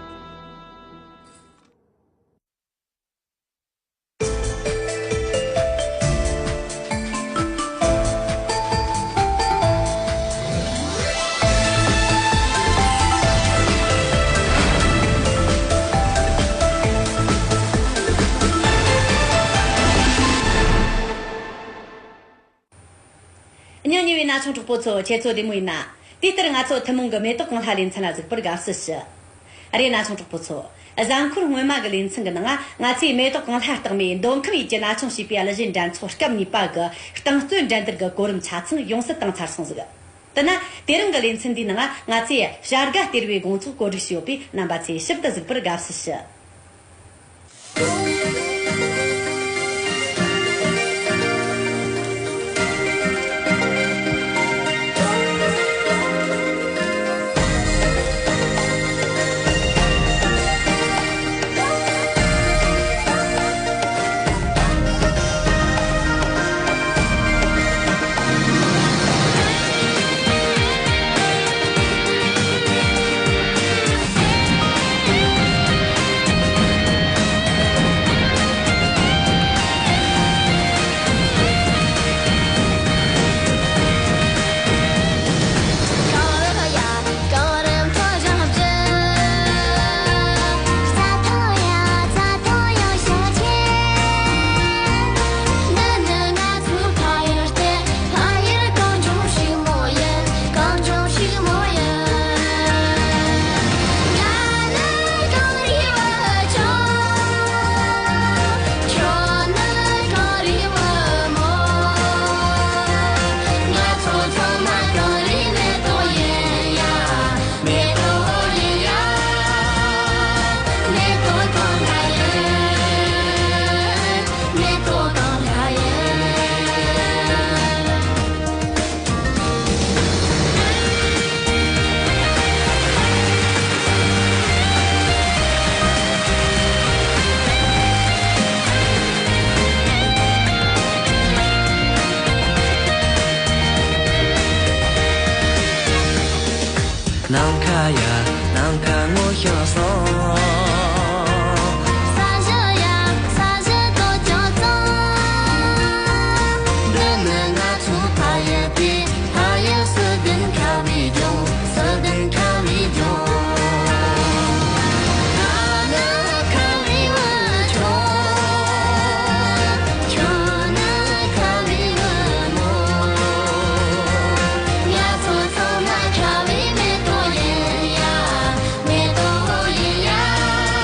སྙིང་ཉེ་བའི་ན་ཆུང་གྲོགས་པོ་ཚོ། ཁྱེད་ཚོ་བདེ་མོ་ཡིན་ན། དེ་ལྟར་ང་ཚོ་ཐུན་མོང་གི་མེ་ཏོག་གང་ལྷ་ལེ་ཚན་ལ་གཟིགས་པར་དགའ་བསུ་ཞུ། རེད། ན་ཆུང་གྲོགས་པོ་ཚོ། གཟའ་འཁོར་སྔོན་མ་གི་ལེ་ཚན་གི་ནང་ང་ཚོས་མེ་ཏོག་གང་ལྷ་རྟགས་མའི་མདོ་ཁམས་ཡུལ་གྱི་ན་ཆུང་བྱིས་པའི་གླུ་གཞས་འགྲན་ཚོགས་སྐབས་གཉིས་པ་གི་རྟིང་རྩོད་འགྲན་བསྡུར་གི་གོ་རིམ་ཆ་ཚང་ཡོངས་སུ་བཏང་ཚར་སོང་ཟིག། དེ་ན་དེ་རིང་གི་ལེ་ཚན་འདིའི་ནང་ང་ང་ཚོས་བྱ་དགའ་སྟེར་བའི་དགོང་ཚོགས་བཀོད་སྒྲིག་བྱས་ཡོད་པས། རྣམ་པ་ཚོས་ཞིབ་ཏུ་གཟིགས་པར་དགའ་བསུ་ཞུ། ནམ་མཁའ་ཡ། ནམ་མཁའ་ངོ་ཤེས་སོང་། ས་གཞི་ཡ། ས་གཞི་དོ་ཅོག་ཙང་། འདི་ནི་ང་ཚོའི་ཕ་ཡུལ་དེ། ཕ་ཡུལ་སུ་ལྡན་ཁ་བའི་ལྗོངས། སུ་ལྡན་ཁ་བའི་ལྗོངས། ང་ནི་ཁ་བའི་བུ་ཆུང་། ཁྱོད་ནི་ཁ་བའི་བུ་མོ། ང་ཚོ་ཚང་མ་ཁ་བའི་མེ་ཏོག་ཡིན་ཡ། མེ་ཏོག་ཡིན་ཡ།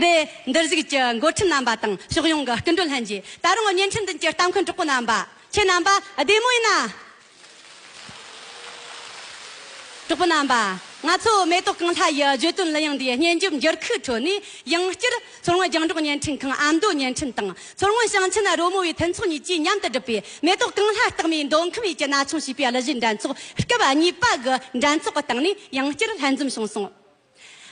དེ་འདིར་བཞུགས་ཀྱི་འགོ་ཁྲིད་རྣམ་པ་དང་ཕྱོགས་ཡོངས་ཀྱི་སྐུ་མགྲོན་ལྷན་རྒྱས། ད་རུང་བརྙན་འཕྲིན་མདུན་གྱི་ལྟ་མཁན་གྲོགས་པོ་རྣམ་པ། ཁྱེད་རྣམ་པ་བདེ་མོ་ཡིན་ན། གྲོགས་པོ་རྣམ་པ། ང་ཚོ་མེ་ཏོག་ཀུན་ལྷ་ཡི་བརྗོད་དོན་གླུ་དབྱངས་འདིའི་སྙན་འཇེབས་འགྱུར་ཁུག་ཁྲོད་ནས། ཡང་བསྐྱར་མཚོ་སྔོན་རྒྱང་སྒྲོག་བརྙན་འཕྲིན་ཁང་ཨ་མདོ་བརྙན་འཕྲིན་དང་། མཚོ་སྔོན་ཞིང་ཆེན་རོལ་མོ་བའི་མཐུན་ཚོགས་གཉིས་ཀྱིས་མཉམ་དུ་བསྒྲུབས་པའི་མེ་ཏོག་ཀུན་ལྷ་རྟགས་མའི་མདོ་ཁམས་ཡུལ་གྱི་ན་ཆུང་ཞེས་པའི་གླུ་གཞས་འགྲན་ཚོགས་སྐབས་གཉིས་པ་གི་འགྲན་ཚོགས་ཀྱི་སྟེང་ནས་ཡང་བསྐྱར་ལྷན་འཛོམས་བྱུང་སོང་།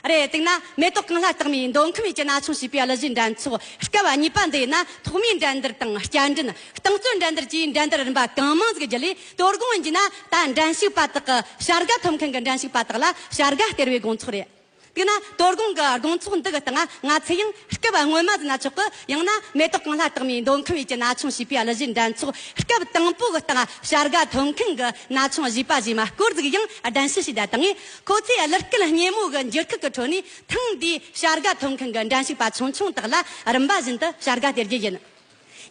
རེད། དེས་ན་མེ་ཏོག་ཀུན་ལྷ་རྟགས་མའི་མདོ་ཁམས་ཡུལ་གྱི་ན་ཆུང་ཞེས་པའི་གླུ་གཞས་འགྲན་ཚོགས་སྐབས་གཉིས་པ་འདི་ཡིན་ན། ཐོག་མའི་འགྲན་བསྡུར་དང་བསྐྱར་འགྲན། རྟིང་རྩོད་འགྲན་བསྡུར་བཅས་འགྲན་བསྡུར་རིམ་པ་གང་མང་ཟིག་བརྒྱུད་ལས། དོ་དགོང་ཡིན་རྒྱུ་ན་ད་འགྲན་ཞུགས་པ་དག་གི་བྱ་དགའ་ཐོབ་མཁན་གྱི་འགྲན་ཞུགས་པ་དག་ལ་བྱ་དགའ་སྟེར་བའི་དགོང་ཚོགས་རེད། དེས་ན་དོ་དགོང་གི་དགོང་ཚོགས་འདི་གི་སྟེང་ང་ཚོས་ཡང་སྐབས་སྔོན་མ་ཟེར་ན་ཆོག་གི། ཡང་ན་མེ་ཏོག་ཀུན་ལྷ་རྟགས་མའི་མདོ་ཁམས་ཡུལ་གྱི་ན་ཆུང་ཞེས་པའི་གླུ་གཞས་འགྲན་ཚོགས་སྐབས་དང་པོ་གི་སྟེང་བྱ་དགའ་ཐོབ་མཁན་གྱི་ན་ཆུང་གཞས་པ་གཞས་མ་སྐོར་ཟིག་ཡང་གདན་ཞུ་བྱས་བསྡད་བཏང་ངས། ཁོ་ཚོས་གླུ་སྐད་སྙན་མོ་གི་འགྱུར་ཁུག་གི་ཁྲོད་ནས་ཐེངས་འདིའི་བྱ་དགའ་ཐོབ་མཁན་གྱི་འགྲན་ཞུགས་པ་ཆུང་ཆུང་དག་ལ་རིམ་པ་བཞིན་དུ་བྱ་དགའ་སྟེར་རྒྱུ་ཡིན།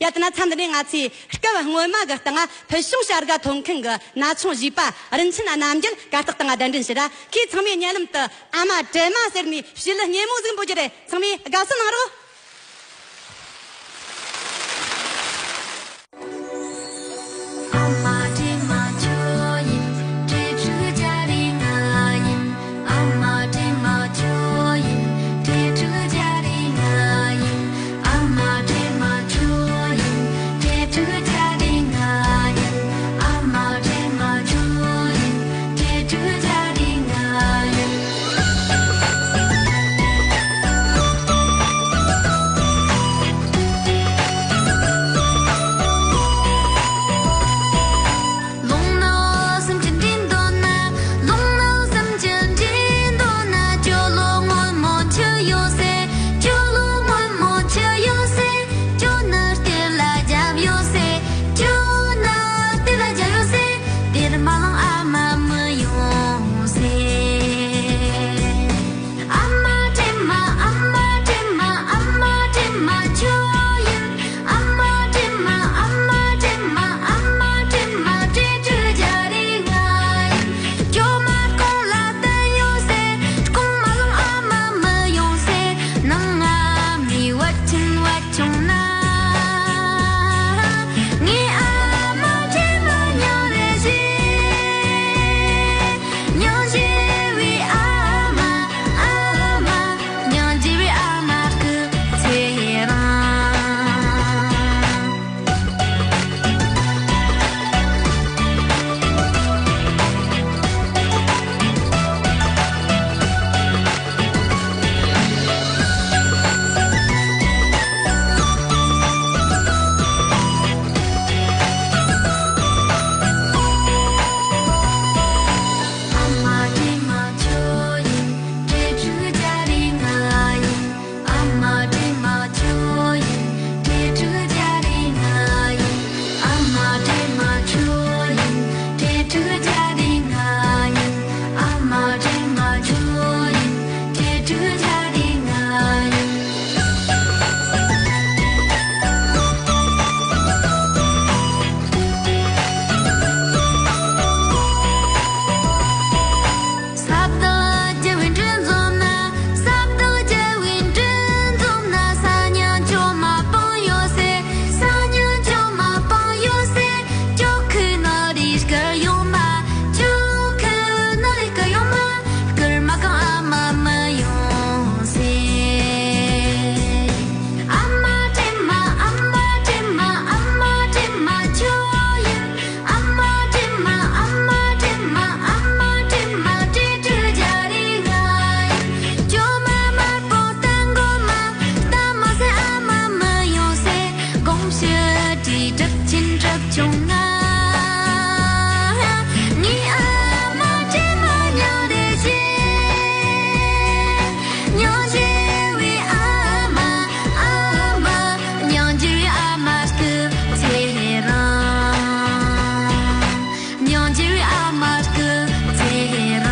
ཡ། དེ་ན་མཚམས་འདི་ནས་ང་ཚོས་སྐབས་སྔོན་མ་གི་སྟེང་ཕུལ་བྱུང་བྱ་དགའ་ཐོབ་མཁན་གྱི་ན་ཆུང་གཞས་པ་རིན་ཆེན་རྣམ་རྒྱལ་གར་སྟེགས་སྟེང་གདན་འདྲེན་ཞུ་ར། ཁོས་ཚང་མའི་སྙན་ལམ་དུ་ཨ་མ་དྲན་མ་ཟེར་ནས་བྱིས་གླུ་སྙན་མོ་ཟིག་འབོད་རྒྱུ་རེད། ཚང་མས་དགའ་བསུ་གནང་རོགས། ཨ་མ་དྲན་མ་ཁྱོད་ཡིན། དྲིལ་ཕྲུག་རྒྱ་རིགས་ང་ཡིན། ཨ་མ་དྲན་མ་ཁྱོད་ཡིན། དྲིལ་ཕྲུག་རྒྱ་རིགས་ང་ཡིན། ཨ་མ་དྲན་མ་ཁྱོད་ཡིན། དྲིལ་ཕྲུག་རྒྱ་རིགས་ང་ཡིན། ཨ་མ་དྲན་མ་ཁྱོད་ཡིན། དྲིལ་ཕྲུག་རྒྱ་རིགས་ང་ཡིན། ལོང་ནོ་སེམས་ཀྱི་འདྲེན་འདོད་ན། ལོང་ནོ་སེམས་ཀྱི་འདྲེན་འདོད་ན། ཅོ་ལོ་སྔོན་མོ་ཁྱོད་ཡོད་སེ། ཅོ་ལོ་སྔོན་མོ་ཁྱོད་ཡོད་སེ། ཅོ་ནི་གཏེར་ལ་རྒྱབ་ཡོད་སེ། ཅོ་ནི་གཏེར་ལ་རྒྱབ་ཡོད་སེ། གཏེར་མ་བླངས་ཨ་མ་མི་ཡོང་སེ། ཨ་མ་དྲན་མ། ཨ་མ་དྲན་མ། ཨ་མ་དྲན་མ་ཁྱོད་ཡིན། ཨ་མ་དྲན་མ། ཨ་མ་དྲན་མ། ཨ་མ་དྲན་མ། དྲིལ་ཕྲུག་རྒྱ་རིགས་ང་ཡིན། ཅོ་མ་རྐང་ལ་བསྟན་ཡོད་སེ། རྐང་མ་བླངས་ཨ་མ་མི་ཡོང་སེ། ནང་ང་མི་བུད་ཆེན་བུད་བྱུང་ན། ངའི་ཨ་མ་དྲན་མ་སྙིང་རེ་རྗེ། སྙིང་རྗེ་བའི་ཨ་མ། ཨ་མ། སྙིང་རྗེ་བའི་ཨ་མ་སྐུ་ཚེ་རིང་། ཨ་མ་དྲན་མ་ཁྱོད་ཡིན། དྲིལ་ཕྲུག་རྒྱ་རིགས་ང་ཡིན། ཨ་མ་དྲན་མ་ཁྱོད་ཡིན། དྲིལ་ཕྲུག་རྒྱ་རིགས་ང་ཡིན། ཨ་མ་དྲན་མ་ཁྱོད་ཡིན། དྲིལ་ཕྲུག་རྒྱ་རིགས་ང་ཡིན། ཨ་མ་དྲན་མ་ཁྱོད་ཡིན། དྲིལ་ཕྲུག་རྒྱ་རིགས་ང་ཡིན། ས་བདག་རྒྱལ་བའི་མགྲིན་འཛོམས་ན། ས་བདག་རྒྱལ་བའི་མགྲིན་འཛོམས་ན། ས་སྙིང་ཅོ་མ་སྤང་ཡོད་སེ། ས་སྙིང་ཅོ་མ་སྤང་ཡོད་སེ། ཅོ་ཁུ་ནོ་རི་སྐར་ཡོང་མ། ཅོ་ཁུ་ནོ་རི་སྐར་ཡོང་མ། སྐར་མ་གང་ཨ་མ་མི་ཡོང་སེ། ཨ་མ་དྲན་མ། ཨ་མ་དྲན་མ། ཨ་མ་དྲན་མ་ཁྱོད་ཡིན། ཨ་མ་དྲན་མ། ཨ་མ་དྲན་མ། ཨ་མ་དྲན་མ། དྲིལ་ཕྲུག་རྒྱ་རིགས་ང་ཡིན། ཅོ་མ་དམར་པོ་བསྟན་དགོས་མ། བསྟན་མ་ཟེར་ཨ་མ་མི་ཡོང་སེ། དགོང་ཕྱི་དྲོའི་གྲིབ་ཆེན་གྲིབ་བྱུང་ན། ངའི་ཨ་མ་དྲན་མ་སྙིང་རེ་རྗེ། སྙིང་རྗེ་བའི་ཨ་མ། ཨ་མ། སྙིང་རྗེ་བའི་ཨ་མ་སྐུ་ཚེ་རིང་། སྙིང་རྗེ་བའི་ཨ་མ་སྐུ་ཚེ་རིང་།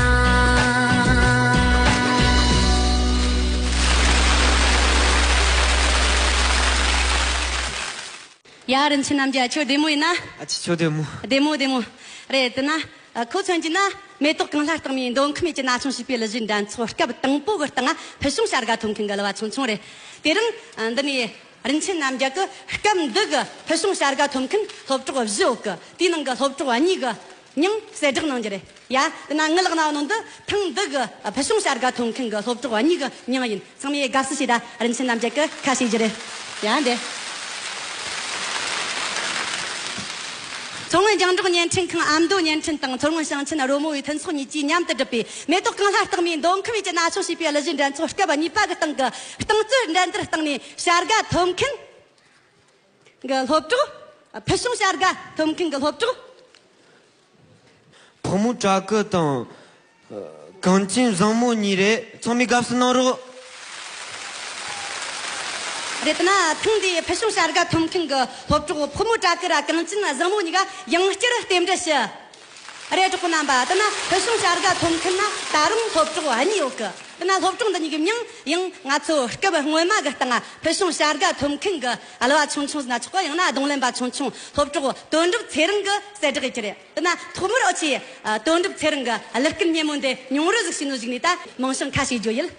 ཡ། རིན་ཆེན་རྣམ་རྒྱལ། ཁྱོད་བདེ་མོ་ཡིན་ན། ཨ་ཅེ། ཁྱོད་བདེ་མོ། བདེ་མོ་བདེ་མོ། རེད། དེ་ན། ཨ། ཁོ་མཚོན་གྱི་ན་མེ་ཏོག་གངས་ལྷ་རྟགས་མའི་མདོ་ཁམས་ཡུལ་གྱི་ན་ཆུང་བྱིས་པའི་གླུ་གཞས་འགྲན་ཚོགས་སྐབས་དང་པོ་གི་སྟེང་ང་ཕུལ་བྱུང་བྱ་དགའ་ཐོབ་མཁན་གྱི་གླུ་བ་ཆུང་ཆུང་རེད། དེ་རིང་ཨ་འདི་ནས་རིན་ཆེན་རྣམ་རྒྱལ་གྱིས་སྐབས་འདི་གི་ཕུལ་བྱུང་བྱ་དགའ་ཐོབ་མཁན་སློབ་གྲོགས་བཞི་ཡོད་གི། དེའི་ནང་གི་སློབ་གྲོགས་གཉིས་ཀྱི་མྱིང་གསལ་བསྒྲགས་གནང་རྒྱུ་རེད། ཡ། དེ་ན་ངའི་ལག་ན་ཡོད་ནོ་འདི་ཐེངས་འདི་གི་ཕུལ་བྱུང་བྱ་དགའ་ཐོབ་མཁན་གྱི་སློབ་གྲོགས་གཉིས་ཀྱི་མྱིང་ཡིན། ཚང་མས་དགའ་བསུ་བྱོས་དང་། རིན་ཆེན་རྣམ་རྒྱལ་གྱིས་ཁ་ཕྱེ་རྒྱུ་རེད། ཡ། འདི། མཚོ་སྔོན་རྒྱང་སྒྲོག་བརྙན་འཕྲིན་ཁང་ཨ་མདོ་བརྙན་འཕྲིན་དང་མཚོ་སྔོན་ཞིང་ཆེན་རོལ་མོ་བའི་མཐུན་ཚོགས་གཉིས་ཀྱིས་མཉམ་དུ་བསྒྲུབས་པའི་མེ་ཏོག་གངས་ལྷ་རྟགས་མའི་མདོ་ཁམས་ཡུལ་གྱི་ན་ཆུང་བྱིས་པའི་གླུ་གཞས་འགྲན་ཚོགས་སྐབས་གཉིས་པ་གི་སྟེང་གི་རྟིང་རྩོད་འགྲན་བསྡུར་སྟེང་ནས་བྱ་དགའ་ཐོབ་མཁན་གྱི་སློབ་གྲོགས། ཕུལ་བྱུང་བྱ་དགའ་ཐོབ་མཁན་གྱི་སློབ་གྲོགས། ཕག་མོ་བྲག་ཀི་དང་། ཨ། གངས་ཅན་བཟང་མོ་གཉིས་རེད། ཚང་མས་དགའ་བསུ་གནང་རོགས། རེད། དེ་ན་ཐེངས་འདིའི་ཕུལ་བྱུང་བྱ་དགའ་ཐོབ་མཁན་གྱི་སློབ་གྲོགས་ཕག་མོ་བྲག་ཀི་ར་གངས་ཅན་བཟང་མོ་གཉིས་ཀ་ཡང་བསྐྱར་རྟེན་འབྲེལ་ཞུ། རེད། གྲོགས་པོ་རྣམ་པ། དེ་ན་ཕུལ་བྱུང་བྱ་དགའ་ཐོབ་མཁན་ན་ད་རུང་སློབ་གྲོགས་གཉིས་ཡོད་གི། དེ་ན་སློབ་གྲོགས་འདི་གཉིས་ཀྱི་མྱིང་ཡང་ང་ཚོ་སྐབས་སྔོན་མ་གི་སྟེང་ཕུལ་བྱུང་བྱ་དགའ་ཐོབ་མཁན་གྱི་གླུ་བ་ཆུང་ཆུང་ཟེར་ན་ཆོག་གི། ཡང་ན་རྡུང་ལེན་པ་ཆུང་ཆུང་སློབ་གྲོགས་དོན་གྲུབ་ཚེ་རིང་གིས་གསལ་བསྒྲགས་ཡེད་རྒྱུ་རེད། དེ་ན་ཐོག་མར་འུ་ཆོས་ཨ་དོན་གྲུབ་ཚེ་རིང་གི་གླུ་སྐད་སྙན་མོ་འདི་ཉུང་རུ་ཟིག་བྱས་ནོ་ཞིག་ནས་ད་མིང་བྱང་ཁ་ཕྱེ་རྒྱུ་ཡིན།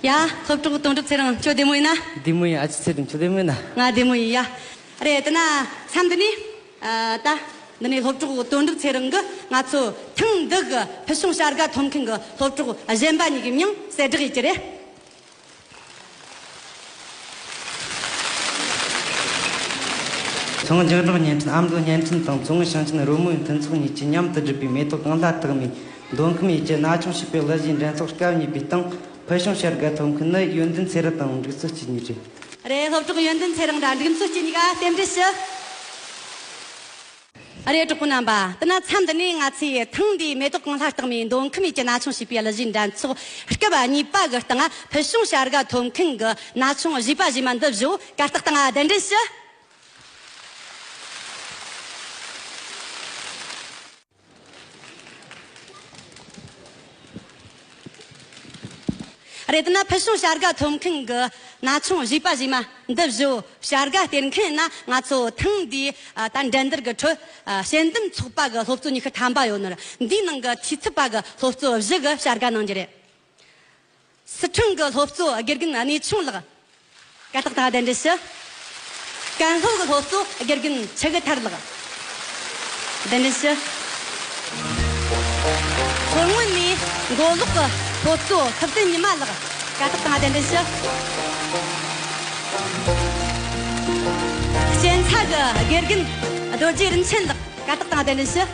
ཡ། སློབ་གྲོགས་དོན་གྲུབ་ཚེ་རིང་ཁྱོད་བདེ་མོ་ཡིན་ན། བདེ་མོ་ཡིན། ཨ་ཅེ་ཚེ་རིང་ཁྱོད་བདེ་མོ་ཡིན་ན། ང་བདེ་མོ་ཡིན་ཡ། རེད། དེ་ན་མཚམས་འདི་ནས་ཨ་ད་འདི་ནས་སློབ་གྲོགས་དོན་གྲུབ་ཚེ་རིང་གིས་ང་ཚོ་ཐེངས་འདི་གི་ཕུལ་བྱུང་བྱ་དགའ་ཐོབ་མཁན་གྱི་སློབ་གྲོགས་གཞན་པ་གཉིས་ཀྱི་མྱིང་གསལ་བསྒྲགས་ཡེད་རྒྱུ་རེད། མཚོ་སྔོན་རྒྱང་སྒྲོག་བརྙན་འཕྲིན་ཨ་མདོ་བརྙན་འཕྲིན་དང་མཚོ་སྔོན་ཞིང་ཆེན་རོལ་མོའི་མཐུན་ཚོགས་གཉིས་ཀྱིས་མཉམ་དུ་བསྒྲུབས་པའི་མེ་ཏོག་གངས་ལྷ་རྟགས་མའི་མདོ་ཁམས་ཡུལ་གྱི་ན་ཆུང་བྱིས་པའི་གླུ་གཞས་འགྲན་ཚོགས་སྐབས་གཉིས་པའི་སྟེང་། ཕུལ་བྱུང་བྱ་དགའ་ཐོབ་མཁན་ནི་ཡོན་ཏན་ཚེ་རིང་དང་འབྲུག་མཚོ་སྐྱིད་གཉིས་རེད། རེད། སློབ་གྲོགས་ཡོན་ཏན་ཚེ་རིང་དང་འབྲུག་མཚོ་སྐྱིད་གཉིས་ཀ་རྟེན་འབྲེལ་ཞུ། ཨ་རེ། གྲོགས་པོ་རྣམ་པ། དེ་ན་མཚམས་འདི་ནས་ང་ཚོས་ཐེངས་འདིའི་མེ་ཏོག་གང་ལྷ་རྟགས་མའི་མདོ་ཁམས་ཡུལ་གྱི་ན་ཆུང་ཞེས་པའི་གླུ་གཞས་འགྲན་ཚོགས་སྐབས་གཉིས་པ་གི་སྟེང་ཕུལ་བྱུང་བྱ་དགའ་ཐོབ་མཁན་གྱི་ན་ཆུང་གཞས་པ་གཞས་མ་འདི་བཞི་བོ་གར་སྟེགས་སྟེང་གདན་འདྲེན་ཞུ། རེད། དེ་ན་ཕུལ་བྱུང་བྱ་དགའ་ཐོབ་མཁན་གྱི་ན་ཆུང་གཞས་པ་གཞས་མ་འདི་བཞི་བོ་བྱ་དགའ་སྟེར་མཁན་ན། ང་ཚོ་ཐེངས་འདིའི་ཨ་ད་འགྲན་བསྡུར་གྱི་ཁྲོད་ཨ་དཔྱད་འདེམས་ཚོགས་པ་གི་སློབ་གཙོ་ཉི་ཤུ་ཐམ་པ་ཡོད་ནོ། འདིའི་ནང་གི་འཐུས་ཚབ་པ་གི་སློབ་གཙོ་བཞི་གིས་བྱ་དགའ་གནང་རྒྱུ་རེད། སི་ཁྲོན་གྱི་སློབ་གཙོ་དགེ་རྒན་གནས་ཆུང་ལགས། གར་སྟེགས་སྟེང་གདན་འདྲེན་ཞུ། ཀན་ལྷོ་གི་སློབ་གཙོ་དགེ་རྒན་ཆི་གི་ཐར་ལགས། གདན་འདྲེན་ཞུ། མཚོ་སྔོན་ནས་མགོ་ལོག་གི་སློབ་གཙོ་ཐུབ་བསྟན་ཉི་མ་ལགས། གར་སྟེགས་སྟེང་གདན་འདྲེན་ཞུ། གཅན་ཚ་གི་དགེ་རྒན་རྡོ་རྗེ་རིན་ཆེན་ལགས། གར་སྟེགས་སྟེང་གདན་འདྲེན་ཞུ།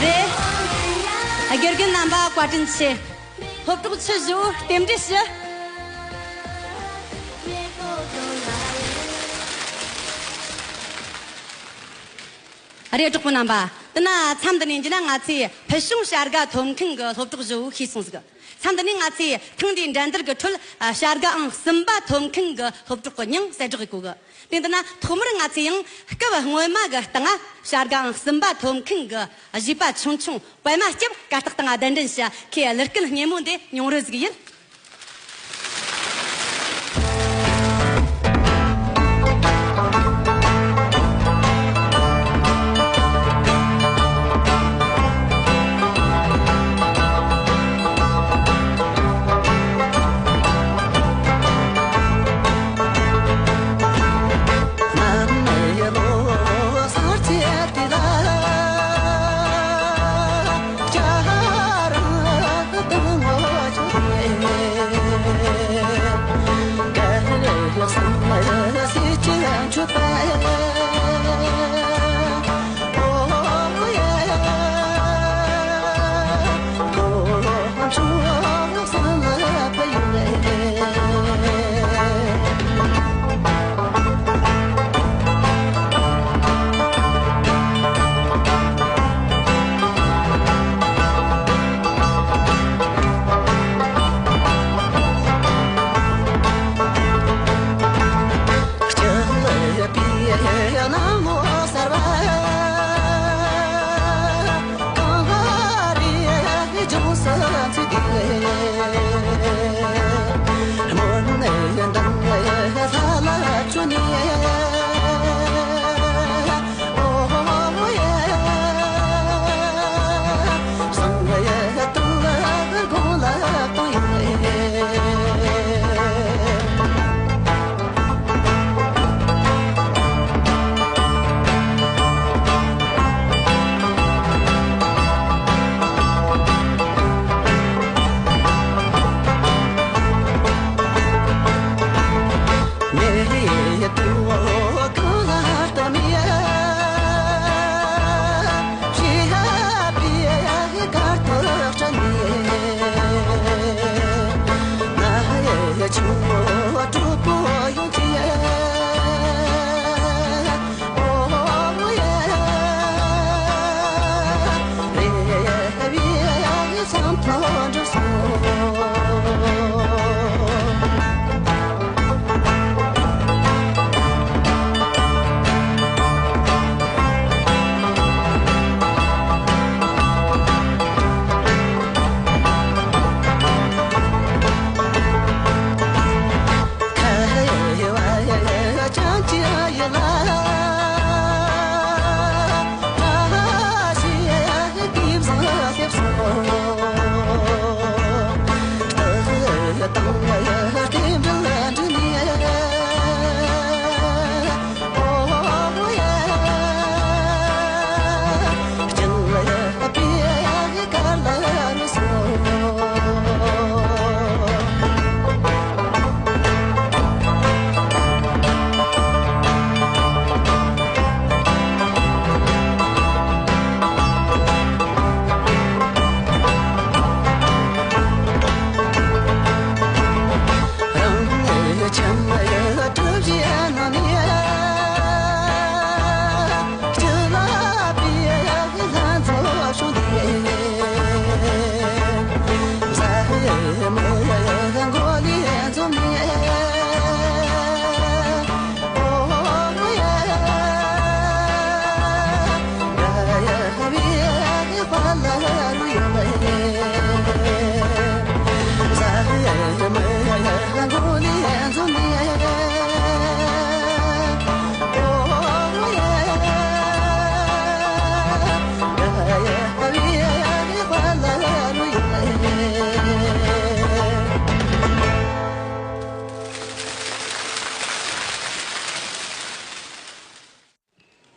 རེད། དགེ་རྒན་རྣམ་པ་བཀའ་དྲིན་ཆེ། སློབ་གྲོགས་ཆུ་བཞི་བོ་རྟེན་འབྲེལ་ཞུ། རེད། གྲོགས་པོ་རྣམ་པ། དེ་ན་མཚམས་འདི་ནས་ཡིན་རྒྱུ་ན་ང་ཚོས་ཕུལ་བྱུང་བྱ་དགའ་ཐོབ་མཁན་གྱི་སློབ་གྲོགས་བཞི་བོ་ཤེས་སོང་ཟིག། མཚམས་འདི་ནས་ང་ཚོས་ཐེངས་འདིའི་འགྲན་བསྡུར་གྱི་ཁྲོད་ཨ་བྱ་དགའ་ཨང་གསུམ་པ་ཐོབ་མཁན་གྱི་སློབ་གྲོགས་ཀྱི་མྱིང་གསལ་བསྒྲགས་ཡེད་གོ་གི། དེ་ཡིན་ན་ཐོག་མར་ང་ཚོས་ཡང་སྐབས་སྔོན་མ་གི་སྟེང་བྱ་དགའ་ཨང་གསུམ་པ་ཐོབ་མཁན་གྱི་གཞས་པ་ཆུང་ཆུང་པད་མ་སྐྱབས་གར་སྟེགས་སྟེང་གདན་འདྲེན་ཞུ། ཁོས་གླུ་སྐད་སྙན་མོ་འདི་ཉུང་རུ་ཟིག་ཡིན།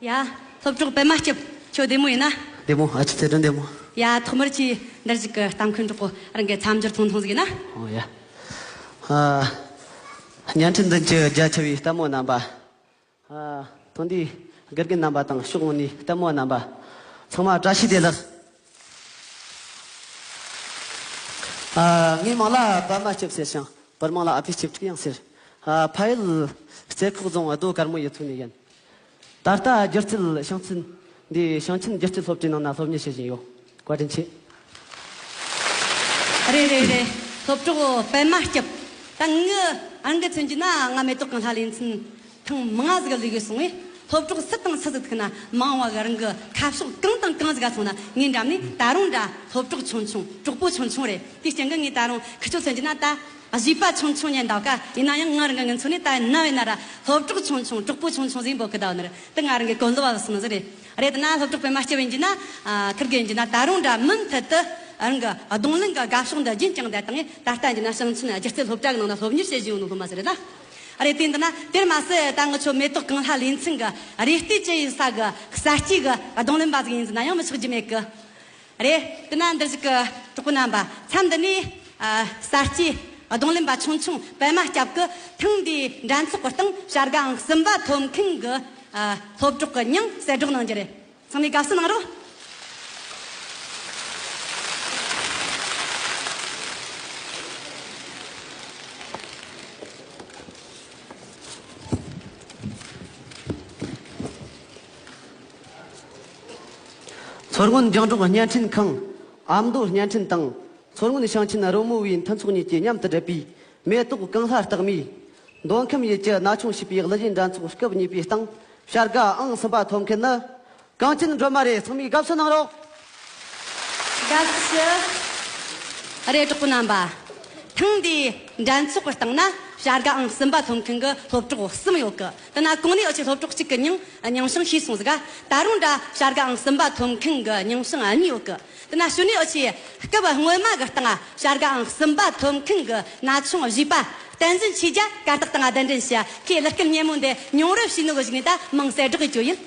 ཡ། སློབ་གྲོགས་པད་མ་སྐྱབས། ཁྱོད་བདེ་མོ་ཡིན་ན། བདེ་མོ། ཨ་ཅེ་ཚེ་སྒྲོན་བདེ་མོ། ཡ། ཐོག་མར་ཆི་འདིར་ཞུགས་གི་ལྟ་མཁན་གྲོགས་པོ་རང་གི་མཚམས་སྦྱོར་ཐུང་ཐུང་ཟིག་ཡིན་ན། ཨོ་ཡ། ཨ། བརྙན་འཕྲིན་མདུན་གྱི་རྒྱ་ཆེ་བའི་ལྟད་མོ་རྣམ་པ། ཨ། ཐེངས་འདིའི་དགེ་རྒན་རྣམ་པ་དང་ཕྱོགས་ཡོངས་ནས་ལྟད་མོ་རྣམ་པ། ཚང་མ་བཀྲ་ཤིས་བདེ་ལེགས། ཨ། ངའི་མིང་ལ་པད་མ་སྐྱབས་ཟེར་ཞིང་། བར་མིང་ལ་ཨ་ཕི་སྐྱིད་ཕྲུག་ཡང་ཟེར། ཨ། ཕ་ཡུལ་རྩེ་ཁོག་རྫོང་རྡོ་དཀར་མོ་ཡུལ་ཚོ་ནས་ཡིན། ད་ལྟ་སྒྱུ་རྩལ་ཤིང་ཆེན་འདི་ཞིང་ཆེན་སྒྱུ་རྩལ་སློབ་གྲྭའི་ནང་ན་སློབ་གཉེར་བྱེད་བཞིན་ཡོད། བཀའ་དྲིན་ཆེ། རེད་རེད་རེད། སློབ་གྲོགས་པད་མ་སྐྱབས། ད་ངའི་རང་གི་མཚོན་རྒྱུ་ན། ང་མེ་ཏོག་གངས་ལྷ་ལེ་ཚན་ཐེངས་མང་ཟིག་ལས་གི་སོང་བས། སློབ་གྲོགས་སུ་དང་སུ་ཟིག་ཐུག་ན་མང་བ་གི་རང་གི་ཁ་ཕྱོགས་གང་དང་གང་ཟིག་ག་སོང་ན། ངས་འགྲམ་ནས་ད་རུང་འདྲ་སློབ་གྲོགས་ཆུང་ཆུང་གྲོགས་པོ་ཆུང་ཆུང་རེད། དེའི་རྐྱེན་གྱིས་ངས་ད་རུང་ཁི་ཆོ་མཚོན་རྒྱུ་ན་ད་གཞས་པ་ཆུང་ཆུང་ཉན་འདུག་ག་ཡིན་ན་ཡང་ང་རང་གི་ངན་ཚོ་ནས་ད་ན་བས་ན་ར་སློབ་གྲོགས་ཆུང་ཆུང་གྲོགས་པོ་ཆུང་ཆུང་ཟིག་འབོད་གི་ད་ནི་རེད། དེ་ང་རང་གི་གོ་ལོ་བ་སོང་ཟིག་རེད། རེད་དེ་ན་སློབ་གྲོགས་པད་མ་སྐྱབས་ཡིན་རྒྱུ་ན། ཨ། ཁིར་གི་ཡིན་རྒྱུ་ན་ད་རུང་འདྲ་མུ་མཐུད་དུ་རང་གི་རྡུང་ལེན་གི་དགའ་ཕྱོགས་འདི་རྒྱུན་བསྐྱངས་བསྡད་དང་། ད་ལྟ་ཡིན་རྒྱུ་ན་ཞིང་ཆེན་སྒྱུ་རྩལ་སློབ་གྲྭ་གི་ནང་ན་སློབ་གཉེར་བྱེད་བཞིན་ཡོད་ནོ་སློབ་མ་ཟིག་རེད་ད། རེད། དེ་འདི་ན་དེར་མ་ཟད་ད་ང་ཆོ་མེ་ཏོག་གངས་ལྷ་ལེ་ཚན་གི་རེ་ལྟོས་ཅན་ཡིན་ས་གི་གསར་སྐྱེས་གི་རྡུང་ལེན་པ་ཟིག་ཡིན་ཟེར་ན་ཡང་མི་ཆོག་རྒྱུ་མེད་གི། རེད། དེ་ན་འདིར་ཞུགས་གི་གྲོགས་པོ་རྣམ་པ། མཚམས་འདི་ནས། ཨ། གསར་སྐྱེས་རྡུང་ལེན་པ་ཆུང་ཆུང་པད་མ་སྐྱབས་ཀྱིས་ཐེངས་འདིའི་འགྲན་ཚོགས་ཀྱི་སྟེང་བྱ་དགའ་ཨང་གསུམ་པ་ཐོབ་མཁན་གྱི། ཨ། སློབ་གྲོགས་ཀྱི་མྱིང་གསལ་བསྒྲགས་གནང་རྒྱུ་རེད། ཚང་མས་དགའ་བསུ་གནང་རོགས། མཚོ་སྔོན་རྒྱང་སྒྲོག་བརྙན་འཕྲིན་ཁང་། ཨ་མདོ་བརྙན་འཕྲིན་དང་། མཚོ་སྔོན་ཞིང་ཆེན་རོལ་མོ་བའི་མཐུན་ཚོགས་གཉིས་ཀྱིས་མཉམ་དུ་བསྒྲུབས་པའི་མེ་ཏོག་གངས་ལྷ་རྟགས་མའི་མདོ་ཁམས་ཡུལ་གྱི་ན་ཆུང་བྱིས་པའི་གླུ་གཞས་འགྲན་ཚོགས་སྐབས་གཉིས་པའི་སྟེང་བྱ་དགའ་ཨང་གསུམ་པ་ཐོབ་མཁན་ནི་གངས་ཅན་སྒྲོལ་མ་རེད། ཚང་མས་དགའ་བསུ་གནང་རོགས། དགའ་བསུ་ཞུ། རེད། གྲོགས་པོ་རྣམ་པ། ཐེངས་འདིའི་འགྲན་ཚོགས་ཀྱི་སྟེང་ན་བྱ་དགའ་ཨང་གསུམ་པ་ཐོབ་མཁན་གྱི་སློབ་གྲོགས་གསུམ་ཡོད་གི། དེ་ན་གོང་ནས་འུ་ཆོའི་སློབ་གྲོགས་གཅིག་གི་མྱིང་མྱིང་བྱང་ཤེས་སོང་ཟིག་ག་ད་རུང་འདྲ་བྱ་དགའ་ཨང་གསུམ་པ་ཐོབ་མཁན་གྱི་མྱིང་བྱང་གཉིས་ཡོད་གི། དེ་ན་གཞུག་ནས་འུ་ཆོས་སྐབས་སྔོན་མ་གི་སྟེང་བྱ་དགའ་ཨང་གསུམ་པ་ཐོབ་མཁན་གྱི་ན་ཆུང་བྱིས་པ་བསྟན་འཛིན་ཆོས་རྒྱལ་གར་སྟེགས་སྟེང་གདན་འདྲེན་ཞུ། ཁོས་གླུ་སྐད་སྙན་མོ་འདི་མྱོང་རོལ་བྱས་ནོ་གི་གཞུག་ནས་ད་མིང་གསལ་བསྒྲགས་ཡེད་རྒྱུ་ཡིན།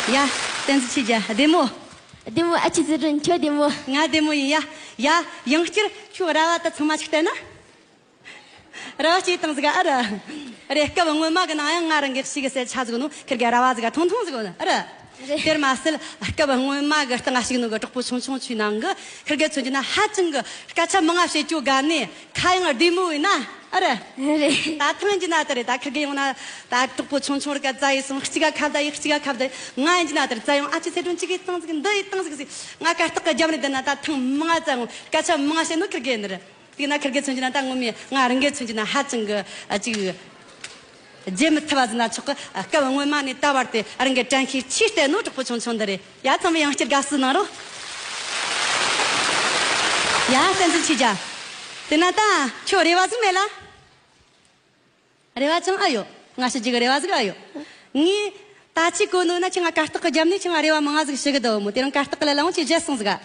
ཡ། བསྟན་འཛིན་ཆོས་རྒྱལ་བདེ་མོ། བདེ་མོ། ཨ་ཅེ་ཟི་རུན་ཁྱོད་བདེ་མོ། ང་བདེ་མོ་ཡིན་ཡ། ཡ། ཡང་བསྐྱར་ཁྱོད་ར་བ་ད་ཚང་མ་ཅིག་བལྟས་ན། ར་བ་སྐྱེས་བཏང་ཟིག་ཨ་ར། རེད། སྐབས་སྔོན་མ་གི་ནང་ཡང་ང་རང་གི་ཞིག་གི་གསལ་ཆ་ཟིག་ནོ། ཁིར་གི་ར་བ་ཟིག་ཐུང་ཐུང་ཟིག་ནོ་ཨ་ར། རེད། དེར་མ་ཟད་སྐབས་སྔོན་མ་གི་སྟེང་ང་ཞིག་ནོ་གི་གྲོགས་པོ་ཆུང་ཆུང་ཆུའི་ནང་གི་ཁིར་གི་མཚོན་རྒྱུ་ན་ཧ་ཅང་གི་སྐད་ཆ་མང་ང་བཤད་རྒྱུ་དགའ་ནི། ཁ་ཡང་བདེ་མོ་ཡིན་ན་ཨ་ར། རེད། ད་ཐང་ཡིན་རྒྱུ་ན་དེ་རེད། ད་ཁིར་གི་ཡོང་ན་ད་གྲོགས་པོ་ཆུང་ཆུང་ར་ག་ཙ་ཡིས་སོང་། གཅིག་ག་ཁ་བརྡ་ཡིས། གཅིག་ག་ཁ་བརྡ་ང་ཡིན་རྒྱུ་ན་དེར་ཙ་ཡོང་། ཨ་ཅེ་ཚེ་སྒྲོན་ཅིག་གིས་བཏང་ཟིག་འདི་ཡིས་བཏང་ཟིག་ཟེར། ང་གར་སྟེགས་གི་རྒྱབ་ནས་བསྡད་ན་ད་ཐང་མང་ང་ཙ་ཡོང་སྐད་ཆ་མང་ང་བཤད་ནོ་ཁིར་གི་ཡིན་ནི་རེད། དེ་ན་ཁིར་གི་མཚོན་རྒྱུ་ན་ད་ངོ་མས་ང་རང་གི་མཚོན་རྒྱུ་ན་ཧ་ཅང་གི་ཨ་ཅིག་བརྗེད་མི་ཐུབ་པ་ཟེར་ན་ཆོག་གི། སྐབས་སྔོན་མ་ནས་ད་བར་དུ་རང་གི་དྲན་ཤེས་ཆེས་བརྟན་ནོ་གྲོགས་པོ་ཆུང་ཆུང་འདི་རེད། ཡ། ཚང་མས་ཡང་བསྐྱར་དགའ་བསུ་གནང་རོགས། ཡ། བསྟན་འཛིན་ཆོས་རྒྱལ། དེ་ན་ད་ཁྱོད་རེ་བ་ཟིག་མེད་ལ། རེ་བ་ཅང་ཨ་ཡོད། ང་ཞུ་རྒྱུ་གི་རེ་བ་ཟིག་ཨ་ཡོད། ངས་ད་ཅི་གོ་ནོ་ན་ཁྱེད་ང་གར་སྟེགས་གི་རྒྱབ་ནས་ཁྱེད་ང་རེ་བ་མང་ང་ཟིག་ཞུ་གི་འདུག་མོ། དེ་རིང་གར་སྟེགས་གི་ལ་ལ་འོང་ཅི་བརྗེད་སོང་ཟིག་ཨ།